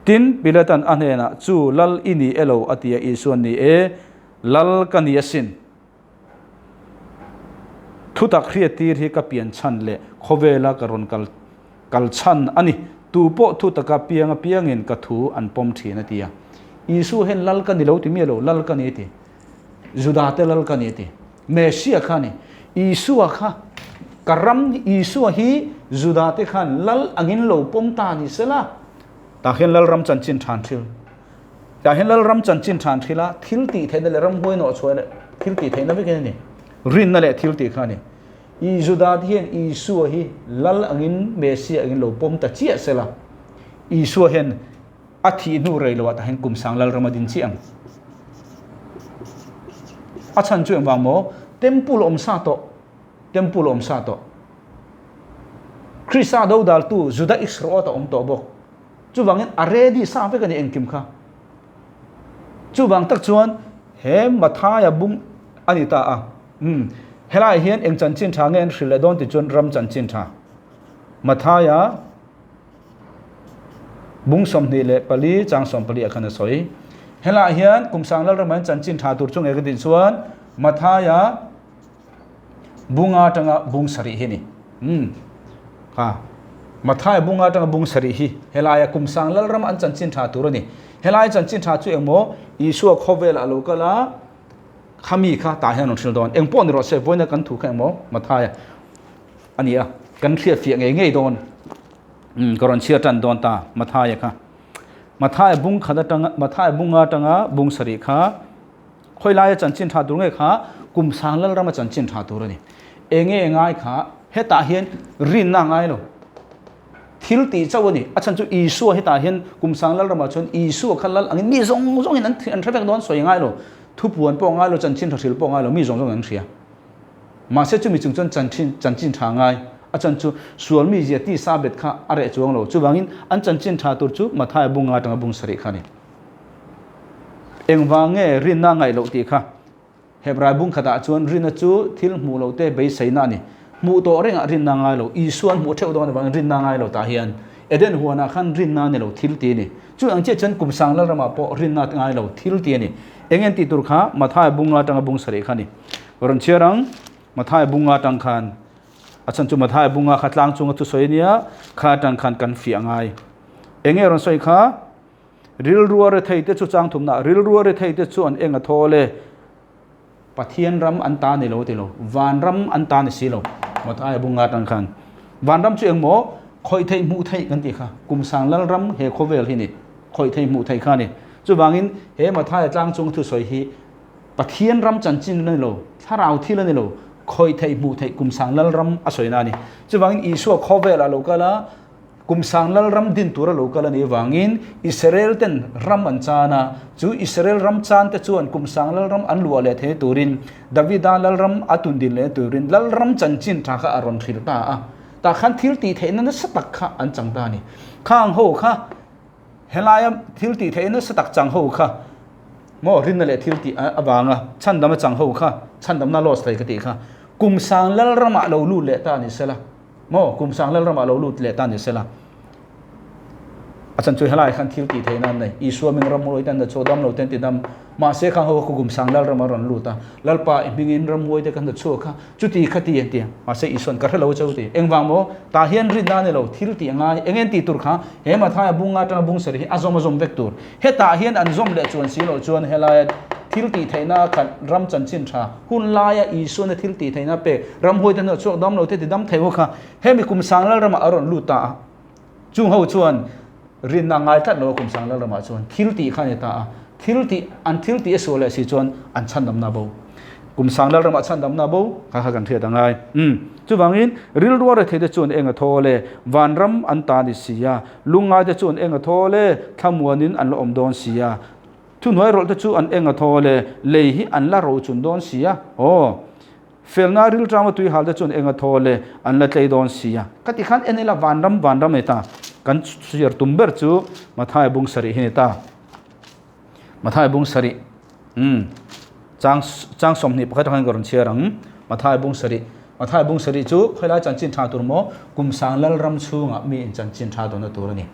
Tin, Pilatan a hnenah, Chu, Lal i ni e lo, a ti a, Isua'n, Ni e, Lal ka ni asin. Thutak hriattir hi ka pian chhan leh khawvela ka rawn kal kal chhan a ni. Tu pawh thutaka piang apiangin ka thu an pawm thin a ti a. Isu hian lal ka ni lo ti miah lo, lal ka ni a ti. Judate lal ka ni a ti. Messiah kha a ni. Isua kha ka ram Isua hi Judate khan lal angin lo pawm ta ni sela. Tah hian Lalram chanchin than thil. Tah hian Lalram chanchin than thil a, thil tih theihna leh ramhuai nawh chhuah leh thil tih theihna vek in a ni. Rinna leh thil tih kha a ni. I Juda te hian Isua hi Lal angin Messiah angin lo pawm ta chiah sela, Isua hian a thih hnu rei loah tah hian kum sang Lalram a din chiah ang. A chhan chu engvang maw? Temple awm sa tawh, Temple awm sa tawh. Krista dodaltu Juda Isriot a awm tawh bawk. Chuvangin a ready sa vek a ni engkim kha. Chuvang tak chuan he Mathaia bung a ni ta a. Umm helaiah hian eng chanchin tha nge an hrilh leh dawn tih chuan ram chanchin tha. Mathaia bung 24 chang 14 ah khan a sawi. Helaiah hian kum sang Lalrama hian chanchin tha tur chu nge ka tih chuan Mathaia Bunga atanga bung sarih hi a ni. Umm. Kha. Mathai bunga atanga bung sarih hi helaia kum sang Lalram an chanchin tha tur a ni. Helai chanchin tha chu engmaw Isua khawvel a lo kal a, khami kha tah hian an rawn hrilh dawn. Engpawh ni rawh se, vawiina kan thu kha engmaw Mathaia a ni a, kan hriatfiah ngei ngei dawn. Umm, ka rawn chhiar tan dawn ta Mathaia kha. Mathaia bung khat atanga, Mathaia bunga atanga bung sarih kha Khawi laia chanchin tha tur nge kha kum sang lal rama chanchin tha tur a ni. Enge ngai kha hetah hian rinna a ngai lo. Thil tih chauh a ni. A chhan chu Isua hetah hian kum sang lal ramah chuan Isua kha lal angin mi zawng zawngin an an hre vek dawn sawi a ngai lo. Thupuan pawh a ngai lo, chanchin tha hril pawh a ngai lo, mi zawng zawngin an hria. Mahse chumi chung chuan chanchin chanchin tha a ngai. A chhan chu sual mizia tisa bet kha a reh chuang lo. Chuvangin an chanchin tha tur chu Mathaia bunga atanga bung sarih kha a ni. Engvang nge rinna ngaih loh tih kha? Hebrai bung khatah chuan rinna chu thil hmuh loh te beiseina a ni. Hmuh tawh rengah rinna ngai lo. Isua an hmuh theuh dawn avangin rinna ngai lo tah hian Eden huanah khan rinna a ni lo, thil ti a ni. Chu ang chiah chuan kum sang Lalramah pawh rinna ngai lo, thil ti a ni. Eng en tih tur kha Mathaia bunga atanga bung sarih kha a ni. Rawn chhiar ang, Mathaia bunga atang khan a chhan chu Mathaia bunga kha tlang chunga thusawi a nia, kha atang khan kan fiah ngai. Eng nge rawn sawi kha? Rilrua rethei te chu chang thumna, rilrua rethei te chu an eng a thawl e. Pathian ram an ta ni lo ti lo, van ram an ta ni si lo. Mathaia bunga atang khan van ram chu engmaw khawih theih hmuh theih kan tih kha, kum sang lal ram he khawvel hi ni, khawih theih hmuh theih kha ni. Chuvangin he Mathaia tlang chung thusawi hi Pathian ram chanchin a ni lo, thlarau thil a ni lo, khawih theih hmuh theih kum sang lal ram a sawina a ni. Chuvangin Isua khawvelah lo kal a. Kum sang lal ram din tura lo kal a nih vangin Israel ten ram an chan a, chu Israel ram chan te chuan kum sang lal ram an luah leh thei turin Davida lal ram a tun din leh turin lal ram chanchin tha kha a rawn hrilh ta a. Tah khan thil tih theihna nasa tak kha an chang ta a ni. Khang ho kha helaia thil tih theihna nasa tak chang ho kha maw rinna leh thil tih avanga chhandam a chang ho kha chhandamna loss thei ka tih kha kum sang lal ramah lo lut leh ta a ni sela. Maw kum sang lal ramah lo lut leh ta ni sela. A chan chu helai khan thil tih theihna an nei. Isua ming ramhuai te an la chhuak dam lo te an ti dam. Mahse khang ho khu kum sang lal ramah rawn lut a. Lalpa i hmingin ramhuai te kan la chhuak kha. Chuti kha ti an ti a. Mahse Isua'n ka hre lo cheu ti. Engvang maw? Tah hian rinna a ni lo. Thil tih a ngai. Eng en tih tur kha he Mathaia bunga atanga bung sarih hi a zawm a zawm vek tur. Hetah hian an zawm leh chuan si loh chuan helaia thil tih theihna khat ram chanchin tha hun laia Isuana thil tih theihna pek ramhuai te hnuah chhuak dam lo te ti dam thei ho kha hemi kum sang lal ramah a rawn lut ta a. Chung ho chuan rinna ngai tlat lo a kum sang lal ramah chuan thil tih kha a ni ta a. Thil tih an thil tih a sual leh si chuan an chhandamna bo. Kum sang lal ramah chhandamna bo kha kha kan hriat a ngai. Umm. Chuvangin rilru a rethei te chuan eng a thaw le? Vanram an ta ni si a. Lungngai te chu an eng a thaw le, thlamuanin an la awm dawn si a. Thuhnuai rawlh te chu an eng a thaw le, lei hi an la rochun dawn si a. Aw, felna rilṭama tuihal te chu an eng a thaw le, an la tlei dawn si a. Ka ti khan en ila vanram vanram a ni ta. Kan chhiar tum ber chu Mathai bung sarih hi a ni ta. Mathai bung sarih, umm, chang chang 21 atangin ka rawn chhiar ang. Mathai bung sarih, Mathai bung sarih chu khawilai chanchin tha tur maw kum sang lal ram chhungah mi in chanchin tha dawnna tur a ni.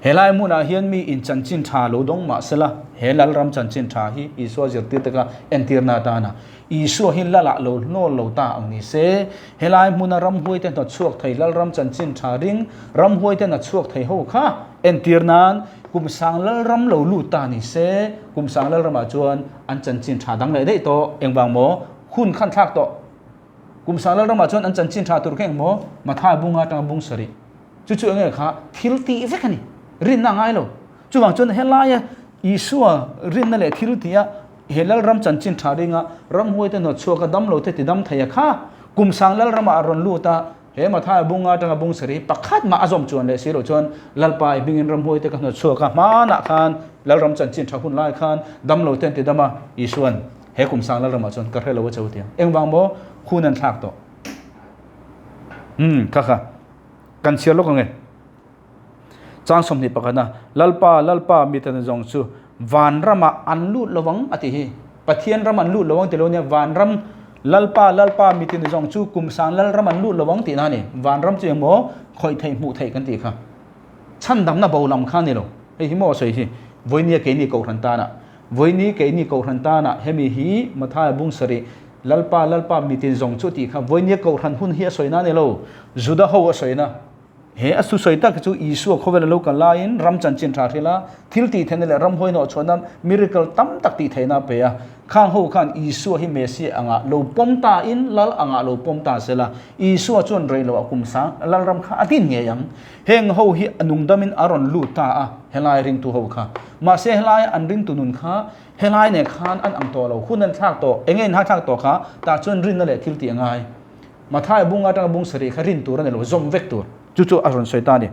Helai hmunah hian mi in chanchin tha lo dawng mah sela he lal ram chanchin tha hi Isua zirtir te kha entirna atana Isua hi lalah lo hnawl lo ta ang ni se. Helai hmuna ramhuaite hnawtchhuak thei lal ram chanchin tha ring ramhuaite hnachhuak thei ho kha entir nan Kum sang lalram lo lut ta ni se, kum sang lalramah chuan an chanchin tha dang leh daih tawh. Engvang maw? Hun khan thlak tawh. Kum sang lalramah chuan an chanchin tha tur kha eng maw? Mathai bunga atanga bung sarih. Chu chu enge kha thil tih vek a ni. Rinna a ngai lo. Chuvang chuan helaia Isua rinna leh thil tih a he lalram chanchin tha ringa ramhuaite hnawt chhuak a damlo te ti dam thei a kha kum sang lalramah a rawn lut a, He Mathai bunga atanga bung sarih hi pakhat mah a zawm chuan leh si loh chuan Lalpa i hmingin ramhuai te ka hnawt chhuak a, hmanah khan Lalram chanchin tha hun lai khan damlo te an ti dam a, Isuan he kum sang Lalramah chuan ka hre lo a che u tiang. Engvang maw? Hun an thlak tawh. Umm kha kha kan chhiar lawk ang e. Chang 20 pakhatna, Lalpa, Lalpa, mi tan zawng chu vanramah an lut lo ang a tih hi. Pathian ram an lut lo ang ti lo nia, vanram, Lalpa, Lalpa, mi tin zawng chu kum sang Lalram an lut lo ang tihna a ni. Vanram chu engmaw khawih theih hmuh theih kan tih kha. Chhandamna bo lam kha a ni lo. Hei hi maw a sawi hi? Vawinia keini Kohhran tanah, Vawiini keini Kohhran tanah hemi hi Mathaia bung sarih, Lalpa, Lalpa, mi tin zawng chu tih kha Vawinia Kohhran hun hi a sawina a ni lo. Juda ho a sawina. He a thusawi tak hi chu Isua khawvel a lo kal laiin ram chanchin tha hril a, thil tih theihna leh ram hawihnawh chhuahna miracle tam tak tih theihna a pe a. Khang ho khan Isua hi Messiah angah lo pawm ta in Lal angah lo pawm ta sela, Isua chuan rei loah kum sang Lalram kha a din ngei ang. Heng ho hi a nungdamin a rawn lut ta a, helai ringtu ho kha. Mahse helaia an ringtu nun kha helai nen khan an ang tawh lo, hun an thlak tawh, enge in hahthlak tawh kha, tah chuan rinna leh thil tih a ngai. Mathai bunga atanga bung sarih kha rin tur a ni lo, zawm vek tur. Chu chu a rawn sawi ta a ni.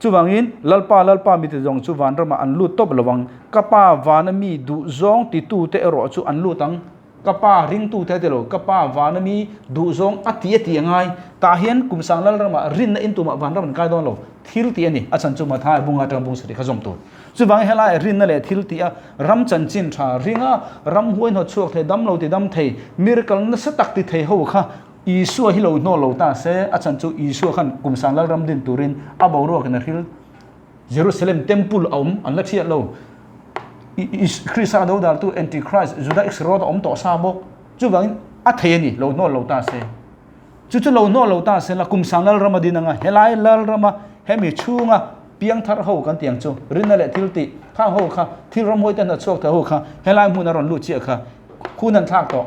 Chuvangin, Lalpa, Lalpa mite zawng chu van ramah an lut tawp lo ang. Ka Pa vana mi duh zawng titute erawh chu an lut ang. Ka Pa ringtute a ti lo, ka Pa vana mi duh zawng a ti a ti a ngai. Tah hian kum sang Lal ramah rinna in tumah van ram an kai dawn lo. Thil tih a ni. A chhan chu Mathai bunga atanga bung sarih kha zawm tur. Chuvangin helaiah rinna leh thil tih a ram chanchin tha ringa ram huai hnawt chhuak thei, dam lo ti dam thei, miracle nasa tak ti thei ho kha Isua hi lo hnawl lo ta se, a chhan chu Isua khan kum sang lal ram din turin a boruakin a hril. Jerusalem temple a awm an la thiat lo. Krista do dartu Antichrist Juda Iscariot a awm tawh sa bawk. Chuvangin a thei a ni, lo hnawl lo ta se. Chu chu lo hnawh lo ta se la, kum sang lal rama din anga helai lal rama hemi chhunga piangthar ho kan tih ang chu, rinna leh thil tih khang ho kha, thil ramhuai te hna chhuak thei ho kha helai hmun a rawn lut chiah kha hun an thlak tawh.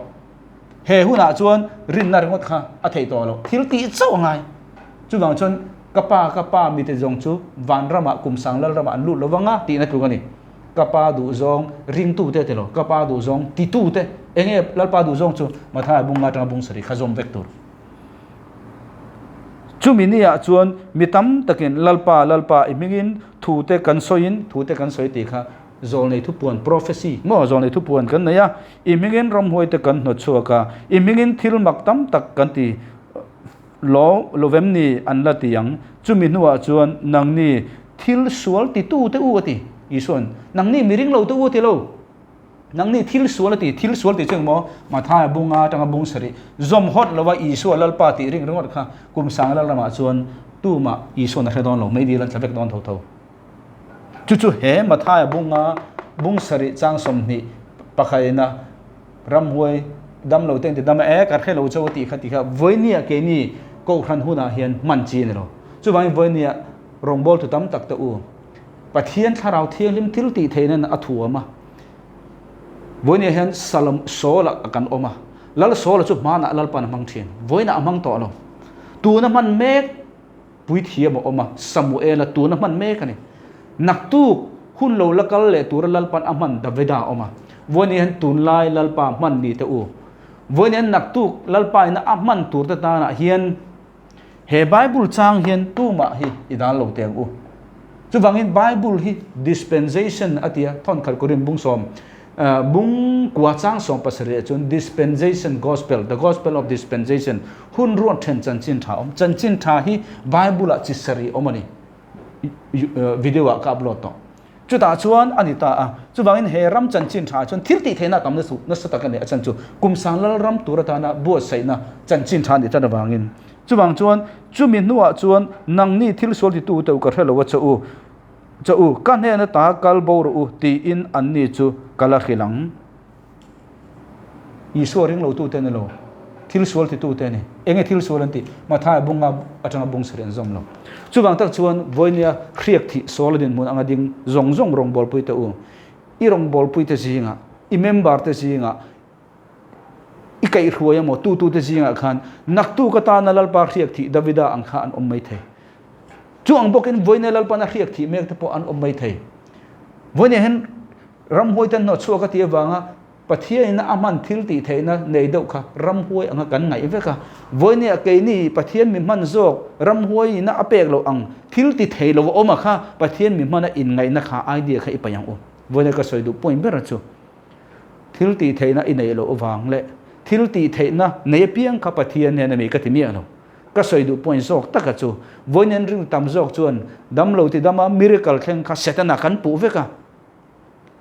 He hunah chuan rinna ringawt kha a theih tawh loh, thil tih chauh a ngai. Chuvang chuan ka pa, ka pa mite zawng chu van ramah kum sang lal ramah an lut lo vang a tihna tluk a ni. Ka pa duhzawng ringtute ti lo, ka pa duhzawng titute, enge Lalpa duhzawng chu Mathai bunga atanga bung sarih kha zawm vek tur. Chumi niah chuan mi tam takin, Lalpa, Lalpa, i hmingin thute kan sawiin, thute kan sawi tih kha zawlnei thupuan, prophecy, maw zawlnei thupuan kan nei a, i hmingin ramhuaite kan hnawt chhuak a, i hmingin thil mak tam tak kan ti lo lo vem ni an la ti ang. Chumi hnuah chuan nangni thil sual titute u a ti, Isua'n, nangni mi ring lote u a ti lo. Nangni thil sual a ti, thil sual tih chu engmaw Mathaia bunga atanga bung sarih zawm hawt lova Isua Lalpa tih ring ringawt kha kum sang lal ramah chuan tumah Isua'n a hre dawn lo, meidil an tla vek dawn tho tho. Chu chu he Mathaia bunga bung sarih chang 20 pakhaina ramhuai damlo te an ti dam a, e ka hre lo chauh a tih kha tih kha vawinia keini Kohhran hunah hian hman chi a ni lo. Chuvangin vawinia rawngbawltu tam tak te u, Pathian Thlarau Thianghlim thil tih theihna a thuam a. Vawinia hian Salom Saul-a kan awm a. Lal Saul-a chu hmanah Lalpan a hmang thin. Vawiinah a hmang tawh lo. Tuna hman mek puithiam a awm a, Samuel-a tuna hman mek a ni. Naktuk hun lo la kal leh tura Lalpan a hman Davida a awm a. Vawinia hian tunlai Lalpa hman ni teh u. Vawinia hian naktuk Lalpa ina a hman turte tanah hian He Bible chang hian tumah hi i dan lo teh ang u. Chuvangin Bible hi dispensation a ti a, Thawnkhat Korin bung sawm, bung kua chang 17 ah chuan dispensation gospel, the gospel of dispensation, hun ruat then chanchin tha awm. Chanchin tha hi Bible ah chi sarih awm a ni. Video ah ka upload tawh. Chutah chuan a ni ta a, chuvangin he ram chanchin tha chuan thil tih theihna a tam nasa tak a ni. A chhan chu kum sang lal ram tur atana buatsaihna chanchin tha a nih tan avangin. Chuvang chuan chumi hnuah chuan nangni thil sual titu teuh ka hre lo a che u, che u, ka hnen ata kal bo rawh u tiin anni chu ka la hrilh ang. Isua ring lotute a ni lo, thil sual titute a ni. Enge thil sual an tih? Mathaia bunga atanga bung sarih an zawm lo. Chuvang tak chuan vawinia hriak thih sual a dinhmun anga ding zawng zawng rawngbawlpuite u, i rawngbawlpuite zingah, i member-te zingah, i kaihhruai emaw tutute zingah khan naktuk atana Lalpa hriak thih Davida ang kha an awm mai thei. Chu ang bawkin vawinia Lalpana hriak thih mek te pawh an awm mai thei. Vawinia hian ramhuai ten hnawh chhuak a tih avanga Pathianin a hman thil tih theihna nei deuh kha ramhuai anga kan ngaih vek a. Vawinia keini Pathian mi hman zawk ramhuaiina a pek loh ang thil ti thei lo a awm a kha Pathian mi hmana inngaihna kha idea kha i paih ang u. Vawinia ka sawi duh point ber chu thil tih theihna i neih loh avang leh thil tih theihna nei apiang kha Pathian hian a mi ka ti miah lo. Ka sawi duh point zawk taka chu vawiin ring tam zawk chuan damlo ti dama miracle thleng kha Setana kan puh vek a,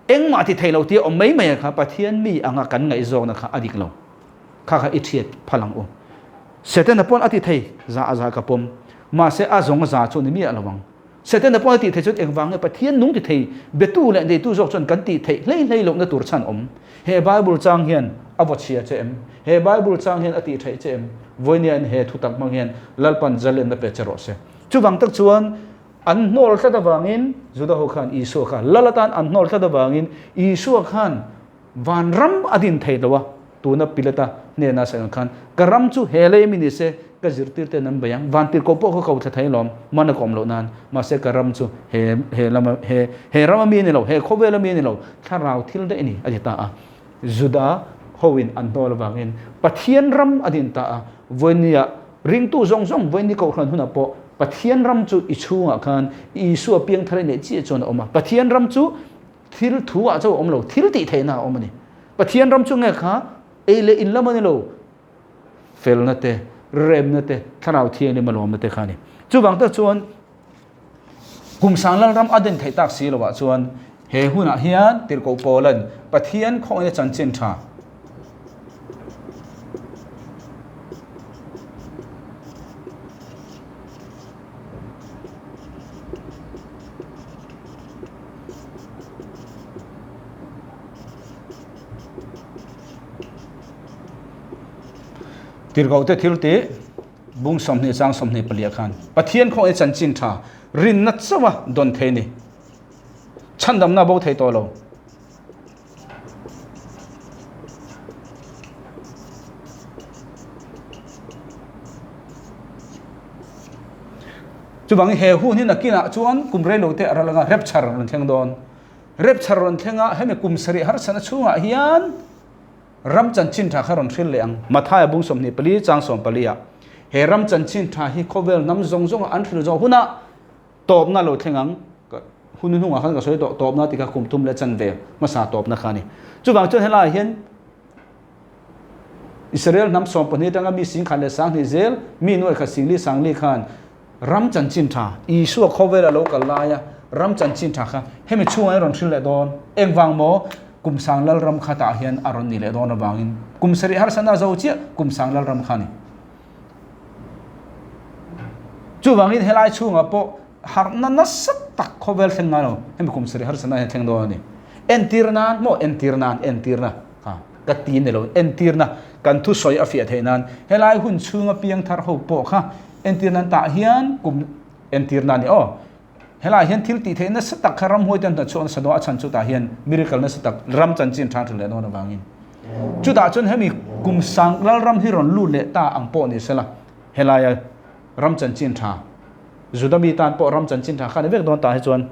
engmah ti thei lo tia awm mai mai a kha Pathian mi anga kan ngaihzawkna kha a dik lo. Kha kha i thiat phal ang u. Setana pawn a ti thei za a za ka pawm. Mahse a zawng a za chu ni miah lo ang. Setana pawn a tih theih chuan engvang nge Pathian nung ti thei betu leh neitu zawk chuan kan tih theih hlei hlei lohna tur chhan awm? He Bible chang hian a vaw chhia che em? He Bible chang hian a tih theih che em? Vawinia in he thutak hmang hian Lalpan zalenna pe che rawh se. Chuvang tak chuan an hnawl tlat avangin Juda ho khan Isua kha Lal atan an hnawl tlat avangin Isua khan Vanram a din thei lo a, tuna Pilata hnena sawi ang khan, Ka ram chu he lei mi ni se, ka zirtir ten an bei ang, vantirhkoh pawh ka ko thla thei alawm, man a ka awm loh nan, mahse ka ram chu he he lama he he rama mi a ni lo, he khawvela mi a ni lo, thlarau thil daih a ni, a ti ta a. Juda hoin an hnawl avangin Pathian ram a din ta a, vawinia ringtu zawng zawng vawiini kohhran hunah pawh Pathian ram chu i chhungah khan Isua piangthar i neih chiah chuan a awm a, Pathian ram chu Thil thu ah chauh a awm lo, thil tih theihna a awm a ni. Pathian ram chu nge kha ei leh in lam a ni lo, felna te, remna te, thlarau thianghlim a lawmna te kha a ni. Chuvang tak chuan kum sang lal ram a den theih tak si lovah chuan he hunah hian Tirhkoh Paula'n Pathian khawngaihna chanchin tha, Tirhkohte thil tih bung 20 chang 24 khan Pathian khawngaih chanchin tha rinna chauha dawn thei ni. Chhandamna bo thei tawh lo. Chuvangin he hun hi nakinah chuan kum rei lo te a ral anga rapture rawn thleng dawn. Rapture rawn thleng a, hemi kum sarih harsatna chhungah hian ram chanchin tha kha rawn hril leh ang. Mathaia bung 24 chang 14 ah. He ram chanchin tha hi khawvel hnam zawng zawnga an hril zawh hunah tawpna lo thleng ang. Hun hnungah khan ka sawi tawh tawpna ti kha kum thum leh chanve hmasa tawpna kha a ni. Chuvang chuan helaiah hian Israel hnam 12 atanga mi 10,000 leh 2000 zel mi nuai khat singli sangli khan ram chanchin tha Isua khawvela lo kal laia ram chanchin tha kha hemi chhungah hian rawn hril leh dawn. Engvang maw? Kum sang Lalram kha tah hian a rawn ni leh dawn avangin kum sarih harsatna zo chiah kum sang Lalram kha a ni. Chuvangin helai chhungah pawh harhna nasa tak khawvel thleng ngai lo hemi kum sarih harsatna hian thleng dawn a ni. Entir nan maw entir nan entirna kha ka ti ni lo entirna kan thusawi a fiah theih nan helai hun chhunga piang thar ho pawh kha entir nan tah hian kum entir na a ni aw. Helai hian thil tih theih nasa tak kha ramhuai ten hnathchhuah nasa dawn a chhan chutah hian miracle nasa tak ram chanchin tha tha leh dawn avangin chutah chuan hemi kum sang lalram hi rawn lut leh ta ang pawh ni sela helaia ram chanchin tha Juda mi tan pawh ram chanchin tha kha ni vek dawn tah hi chuan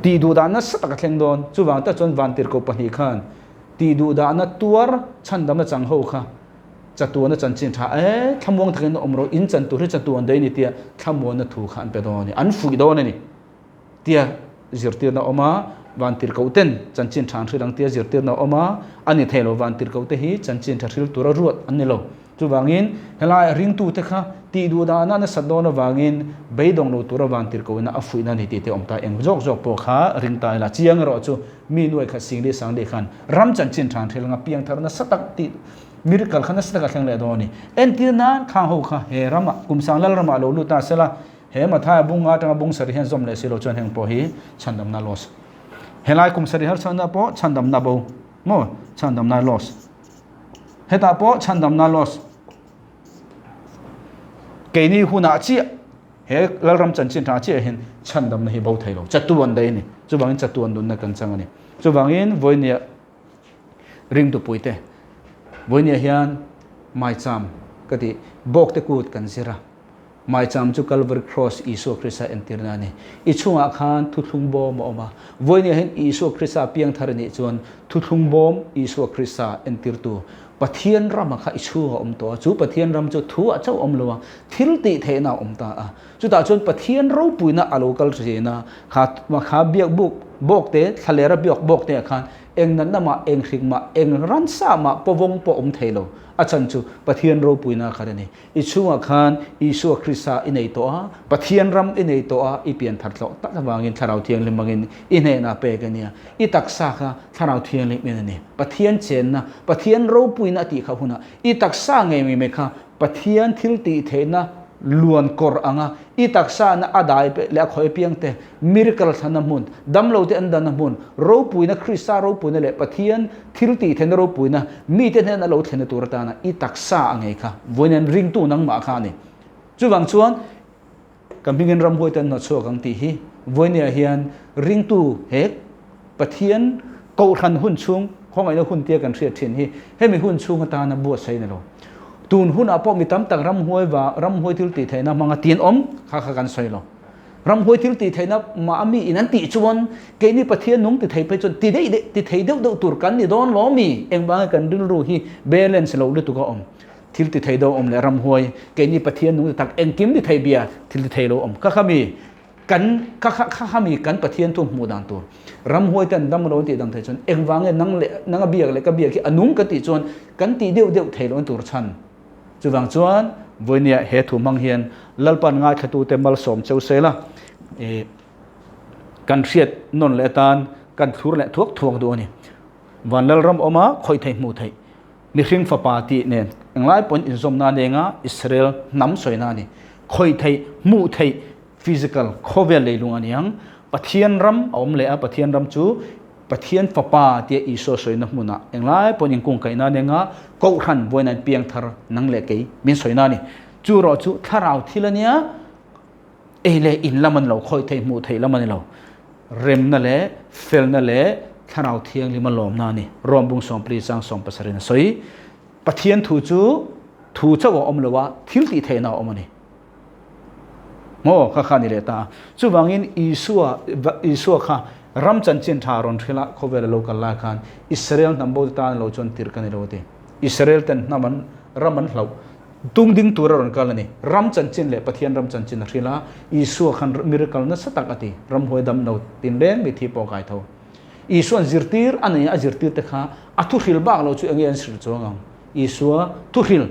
tih duh dan nasa tak a thleng dawn chuvang tak chuan vantirhkoh pahnih khan tih duh dahna tuar chhandamna chang ho kha Chatuana chanchin tha e, thlamuang takin awm rawh, in chan tur hi chatuan daih a ni tia thlamuanna thu kha an pe dawn a ni, an fuih dawn a ni tia zirtirna a awm a, vantirhkoh ten chanchin tha an hril ang tia zirtirna a awm a, a ni thei lo, vantirhkoh te hi chanchin tha hril tura ruat an ni lo. Chuvangin helai ringtute kha tih duh dahna a nasat dawn avangin beidawng lo tura vantirhkohina a fuihna a ni tih te awm ta, eng zawk zawk pawh kha ring ta ila, chiang erawh chu mi nuai khat singli sangli khan ram chanchin tha an hril anga piangthar nasa tak tih Miracle kha nasa taka thleng leh dawn a ni. Entir nan khang ho kha he ramah kum sang lal ramah lo lut ta sela, he Mathaia bung nga atanga bung sarih hian zawm leh si lo chuan heng pawh hi chhandamna loss. Helai kum sarih harchhanna pawh chhandamna bo maw? Chhandamna loss. Hetah pawh chhandamna loss. Keini hunah chiah he Lalram chanchin tha chiah hian chhandamna hi bo thei lo. Chatuan daih a ni. Chuvangin chatuan nunna kan chang a ni. Chuvangin vawinia Ringtupuite, Vawinia hian maicham ka tih bawkte kut kan zir a, maicham chu Calvary Cross Isua Krista entirna a ni. I chungah khan thuthlung bawm a awm a, vawinia hian Isua Krista piangthar i nih chuan thuthlung bawm Isua Krista entirtu Pathian rama kha i chhungah a awm tawh a, chu Pathian ram chu thu ah chauh a awm lo a, thil tih theihna a awm ta a. Chutah chuan Pathian ropuina a lo kal thin a, kha kha biak buk bawkte thlalera biak bawkte ah khan eng natna mah, eng hrik mah, eng ransa mah pawvawng pawh awm thei lo. A chan chu Pathian ropuina khat a ni. I chhungah khan Isua Krista i nei tawh a, Pathian ram i nei tawh a, i pian thar tlawh tak avangin Thlarau Thianghlim angin i hnenah pek a nia. I taksa kha Thlarau Thianghlim in a ni. Pathian chenna, Pathian ropuina a tih kha hunah i taksa ngei mai mai kha Pathian thil tih theihna luan kawr anga i taksa na a dai leh a khawi apiang te, miracle thlanna hmun, damlo te an danna hmun, ropuina Krista ropuina leh Pathian thil tih theihna ropuina mite hnena lo thlenna tur atana i taksa a ngei kha vawiin an ringtu nangmah kha a ni. Chuvang chuan ka hmingin ramhuai te an hnawtchhuak ang tih hi vawinia hian ringtu he Pathian kohhran hun chhung, khawngaihna hun tia kan hriat thin hi hemi hun chhung atana buatsaih a ni lo. Tun hunah pawh mi tam tak ramhuai va ramhuai thil tih theihna hmanga tin awm kha kha kan sawi lo. Ramhuai thil tih theihna mah a mi in an tih chuan keini Pathian nung ti thei phei chuan ti daih daih ti thei deuh deuh tur kan ni dawn lo mi? Engvanga kan rilru hi balance lo lutuk a awm. Thil ti thei deuh awm leh ramhuai keini Pathian nung ti tak engkim ti thei bia thil ti thei lo awm kha kha mi Kan ka kha kha kha mi kan Pathian thu hmuh dan tur ramhuai te an dam lo an tih dang thei chuan engvang nge nang leh nang a biak leh ka biak hi a nung ka tih chuan kan tih deuh deuh thei lo tur chhan chuvang chuan vawinia he thu hmang hian Lalpan ngaithlatute malsawm cheu sela eh kan hriat nawn leh atan kan thlur leh thuak thuak duh a ni. Van Lalram awma khawih theih hmuh theih Mihring fapa tih nen englai pawn inzawmna nenga Israel hnam sawina a ni. Khawih theih, hmuh theih, physical, khawvel leilung a ni ang. Pathian ram a awm leh a, Pathian ram chu Pathian fapa tia Isua sawina hmunah englai pawn inkungkaihna nenga Kohhran vawiin an piangthar nang leh kei min sawina a ni. Chu erawh chu thlarau thil a nia, ei leh in lam a ni lo, khawih theih, hmuh theih lam a ni lo. Remna leh felna leh Thlarau Thianghlim a lawmna a ni. Rom bung sawmpli chang sawmpasarih in a sawi. Pathian thu chu thu chauh a awm lo a, thil tih theihna a awm a ni. Maw kha kha ni leh ta a. Chuvangin Isua, Isua kha ram chanchin tha rawn hril a, khawvel a lo kal lai khan Israel hnam bo te tan lo chuan tirh ka ni lo a ti. Israel ten hnam an, ram an hlauh. Tung ding tur a rawn kal a ni. Ram chanchin leh Pathian ram chanchin a hrilh a, Isua khan miracle nasa tak a ti, ramhuai dam no tinreng mitthi pawh a kai tho. Isua'n zirtir a nei a, a zirtirte kha a thuhril bak lo chu enge an hrilh chuang ang? Isua thuhril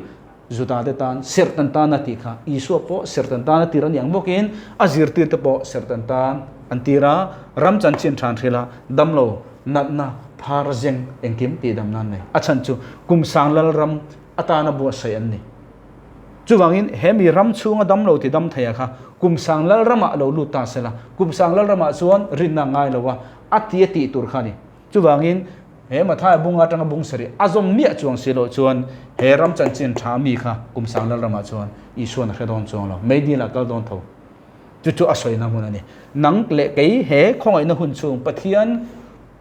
Judate tan serhtan tan a tih kha Isua pawh serhtan tan a tir a ni ang bawkin a zirtirte pawh serhtan tan an tir a, ram chanchin than hrilh a, damlo, natna, phar zeng engkim tih dam nan nei. A chhan chu kum sang lal ram atana buatsaih an ni. Chuvangin he mi ram chhunga damlo ti dam thei a kha kum sang lal ramah lo lut ta sela, kum sang lal ramah chuan rinna ngai lo a, a ti a tih tur kha a ni. Chuvangin, he Mathaia bung atanga bung sarih a zawm miah chuang si loh chuan he ram chanchin tha mi kha kum sang lal ramah chuan Isua'n a hre dawn chuang lo, meidil ah kal dawn tho. Chu chu a sawina hmun a ni. Nang leh kei he khawngaihna hun chhung, Pathian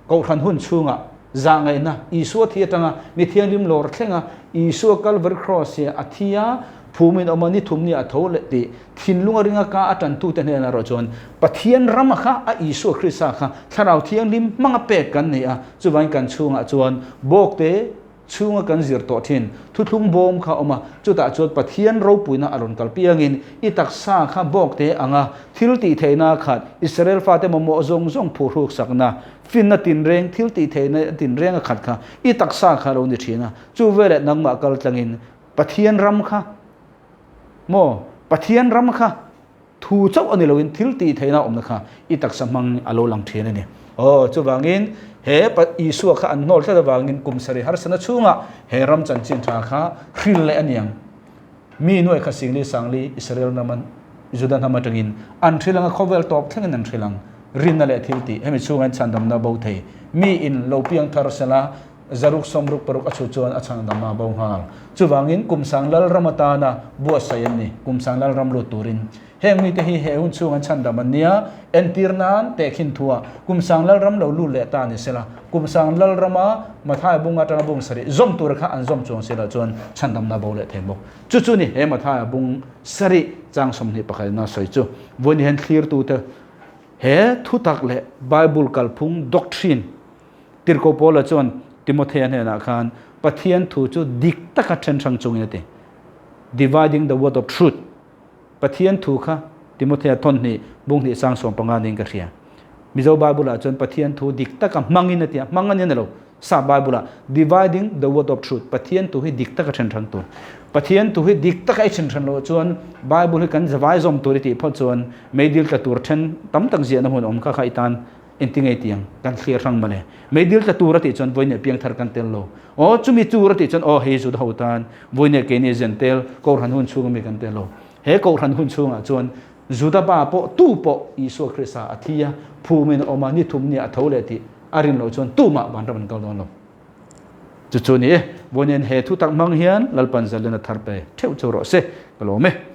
Kohhran hun chhungah zahngaihna Isua thi atanga mi thianghlim lawr thlenga Isua Kalvari Kraws hi a thi a, phumin awm a, ni thum ni a tho leh tih thinlunga ringa ka a tantute hnenah erawh chuan Pathian rama kha a Isua Krista kha Thlarau Thianghlim hmanga pek kan ni a, chuvangin kan chhungah chuan bawkte chhunga kan zir tawh thin thuthlung bawm kha a awm a, chutah chuan Pathian ropuina a rawn kal piangin i taksa kha bawkte anga thil tih theihna khat Israel fate mamawh zawng zawng phuhruk sakna finna tinreng thil tih theihna tinreng a khat kha i taksa kha a lo ni thin a, chu veleh nangmah kal tlangin Pathian ram kha maw Pathian ram kha Thu chauh a ni loin thil tih theihna awmna kha i taksa hmang a lo lang thin a ni. Aw, chuvangin he Isua kha an hnawl tlat avangin kum sarih harsana chhungah he ram chanchin tha kha hril leh a ni ang. Mi nuai kha Singli Sangli Israel ram Juda hnam atangin an hril ang a, khawvel tawp thlengin an hril ang. Rinna leh thil tih hemi chhungah hian chhandamna bo thei. Mi in lo piang thar sela Zaruk sawmruk paruk a chhu chuan a chhang dam a bo nghal. Chuvangin kum sang lal ram atana buatsaih an ni, kum sang lal ram lut turin. Heng mite hi he hun chhung an chhan dam an nia, entir nan tehkhin thua kum sang lal ram lo lut leh ta ni sela, kum sang lal rama Mathai bung atanga bung sarih zawm tur kha an zawm chuang sela chuan chhan damna bo leh thei bawk. Chu chu ni he Mathai bung sarih chang 21 ina sawi chu. Vawiin hian thlirtute he thutak leh Bible kalphung, doctrine, Tirhkoh Paula chuan Timothea hnenah khan Pathian thu chu dik taka then hrang chungin a ti, Dividing the word of truth. Pathian thu kha Timothea thawn hnih, bung hnih sang 15 niin ka hria. Mizo Bible-ah chuan Pathian thu dik taka hmangin a ti a, hmang a ni a ni lo. Sap Bible-ah Dividing the word of truth, Pathian thu hi dik taka then hrang tur. Pathian thu hi dik taka i then hran loh chuan Bible hi kan zavai zawm tur i tih phawt chuan meidil tla tur then tam tak ziahna hun awm kha kha i tan Engti ngei tiang kan thlir hrang mawle. Meidil tla tur a tih chuan vawiin piang thar kan tel lo. Aw chumi tur a tih chuan aw hei Juda ho tan vawiin keini Zentel Kohhran hun chhunga mi kan tel lo. He Kohhran hun chhungah chuan Juda pa pawh tu pawh Isua Krista a thi a, phumin a awm a, ni thum nia a tho leh tih a rin loh chuan tumah vanram an kal dawn lo. Chu chu ni e, vawiin he thu tak hmang hian Lalpan zalena thar pe theuh chu rawh se ka lawm e.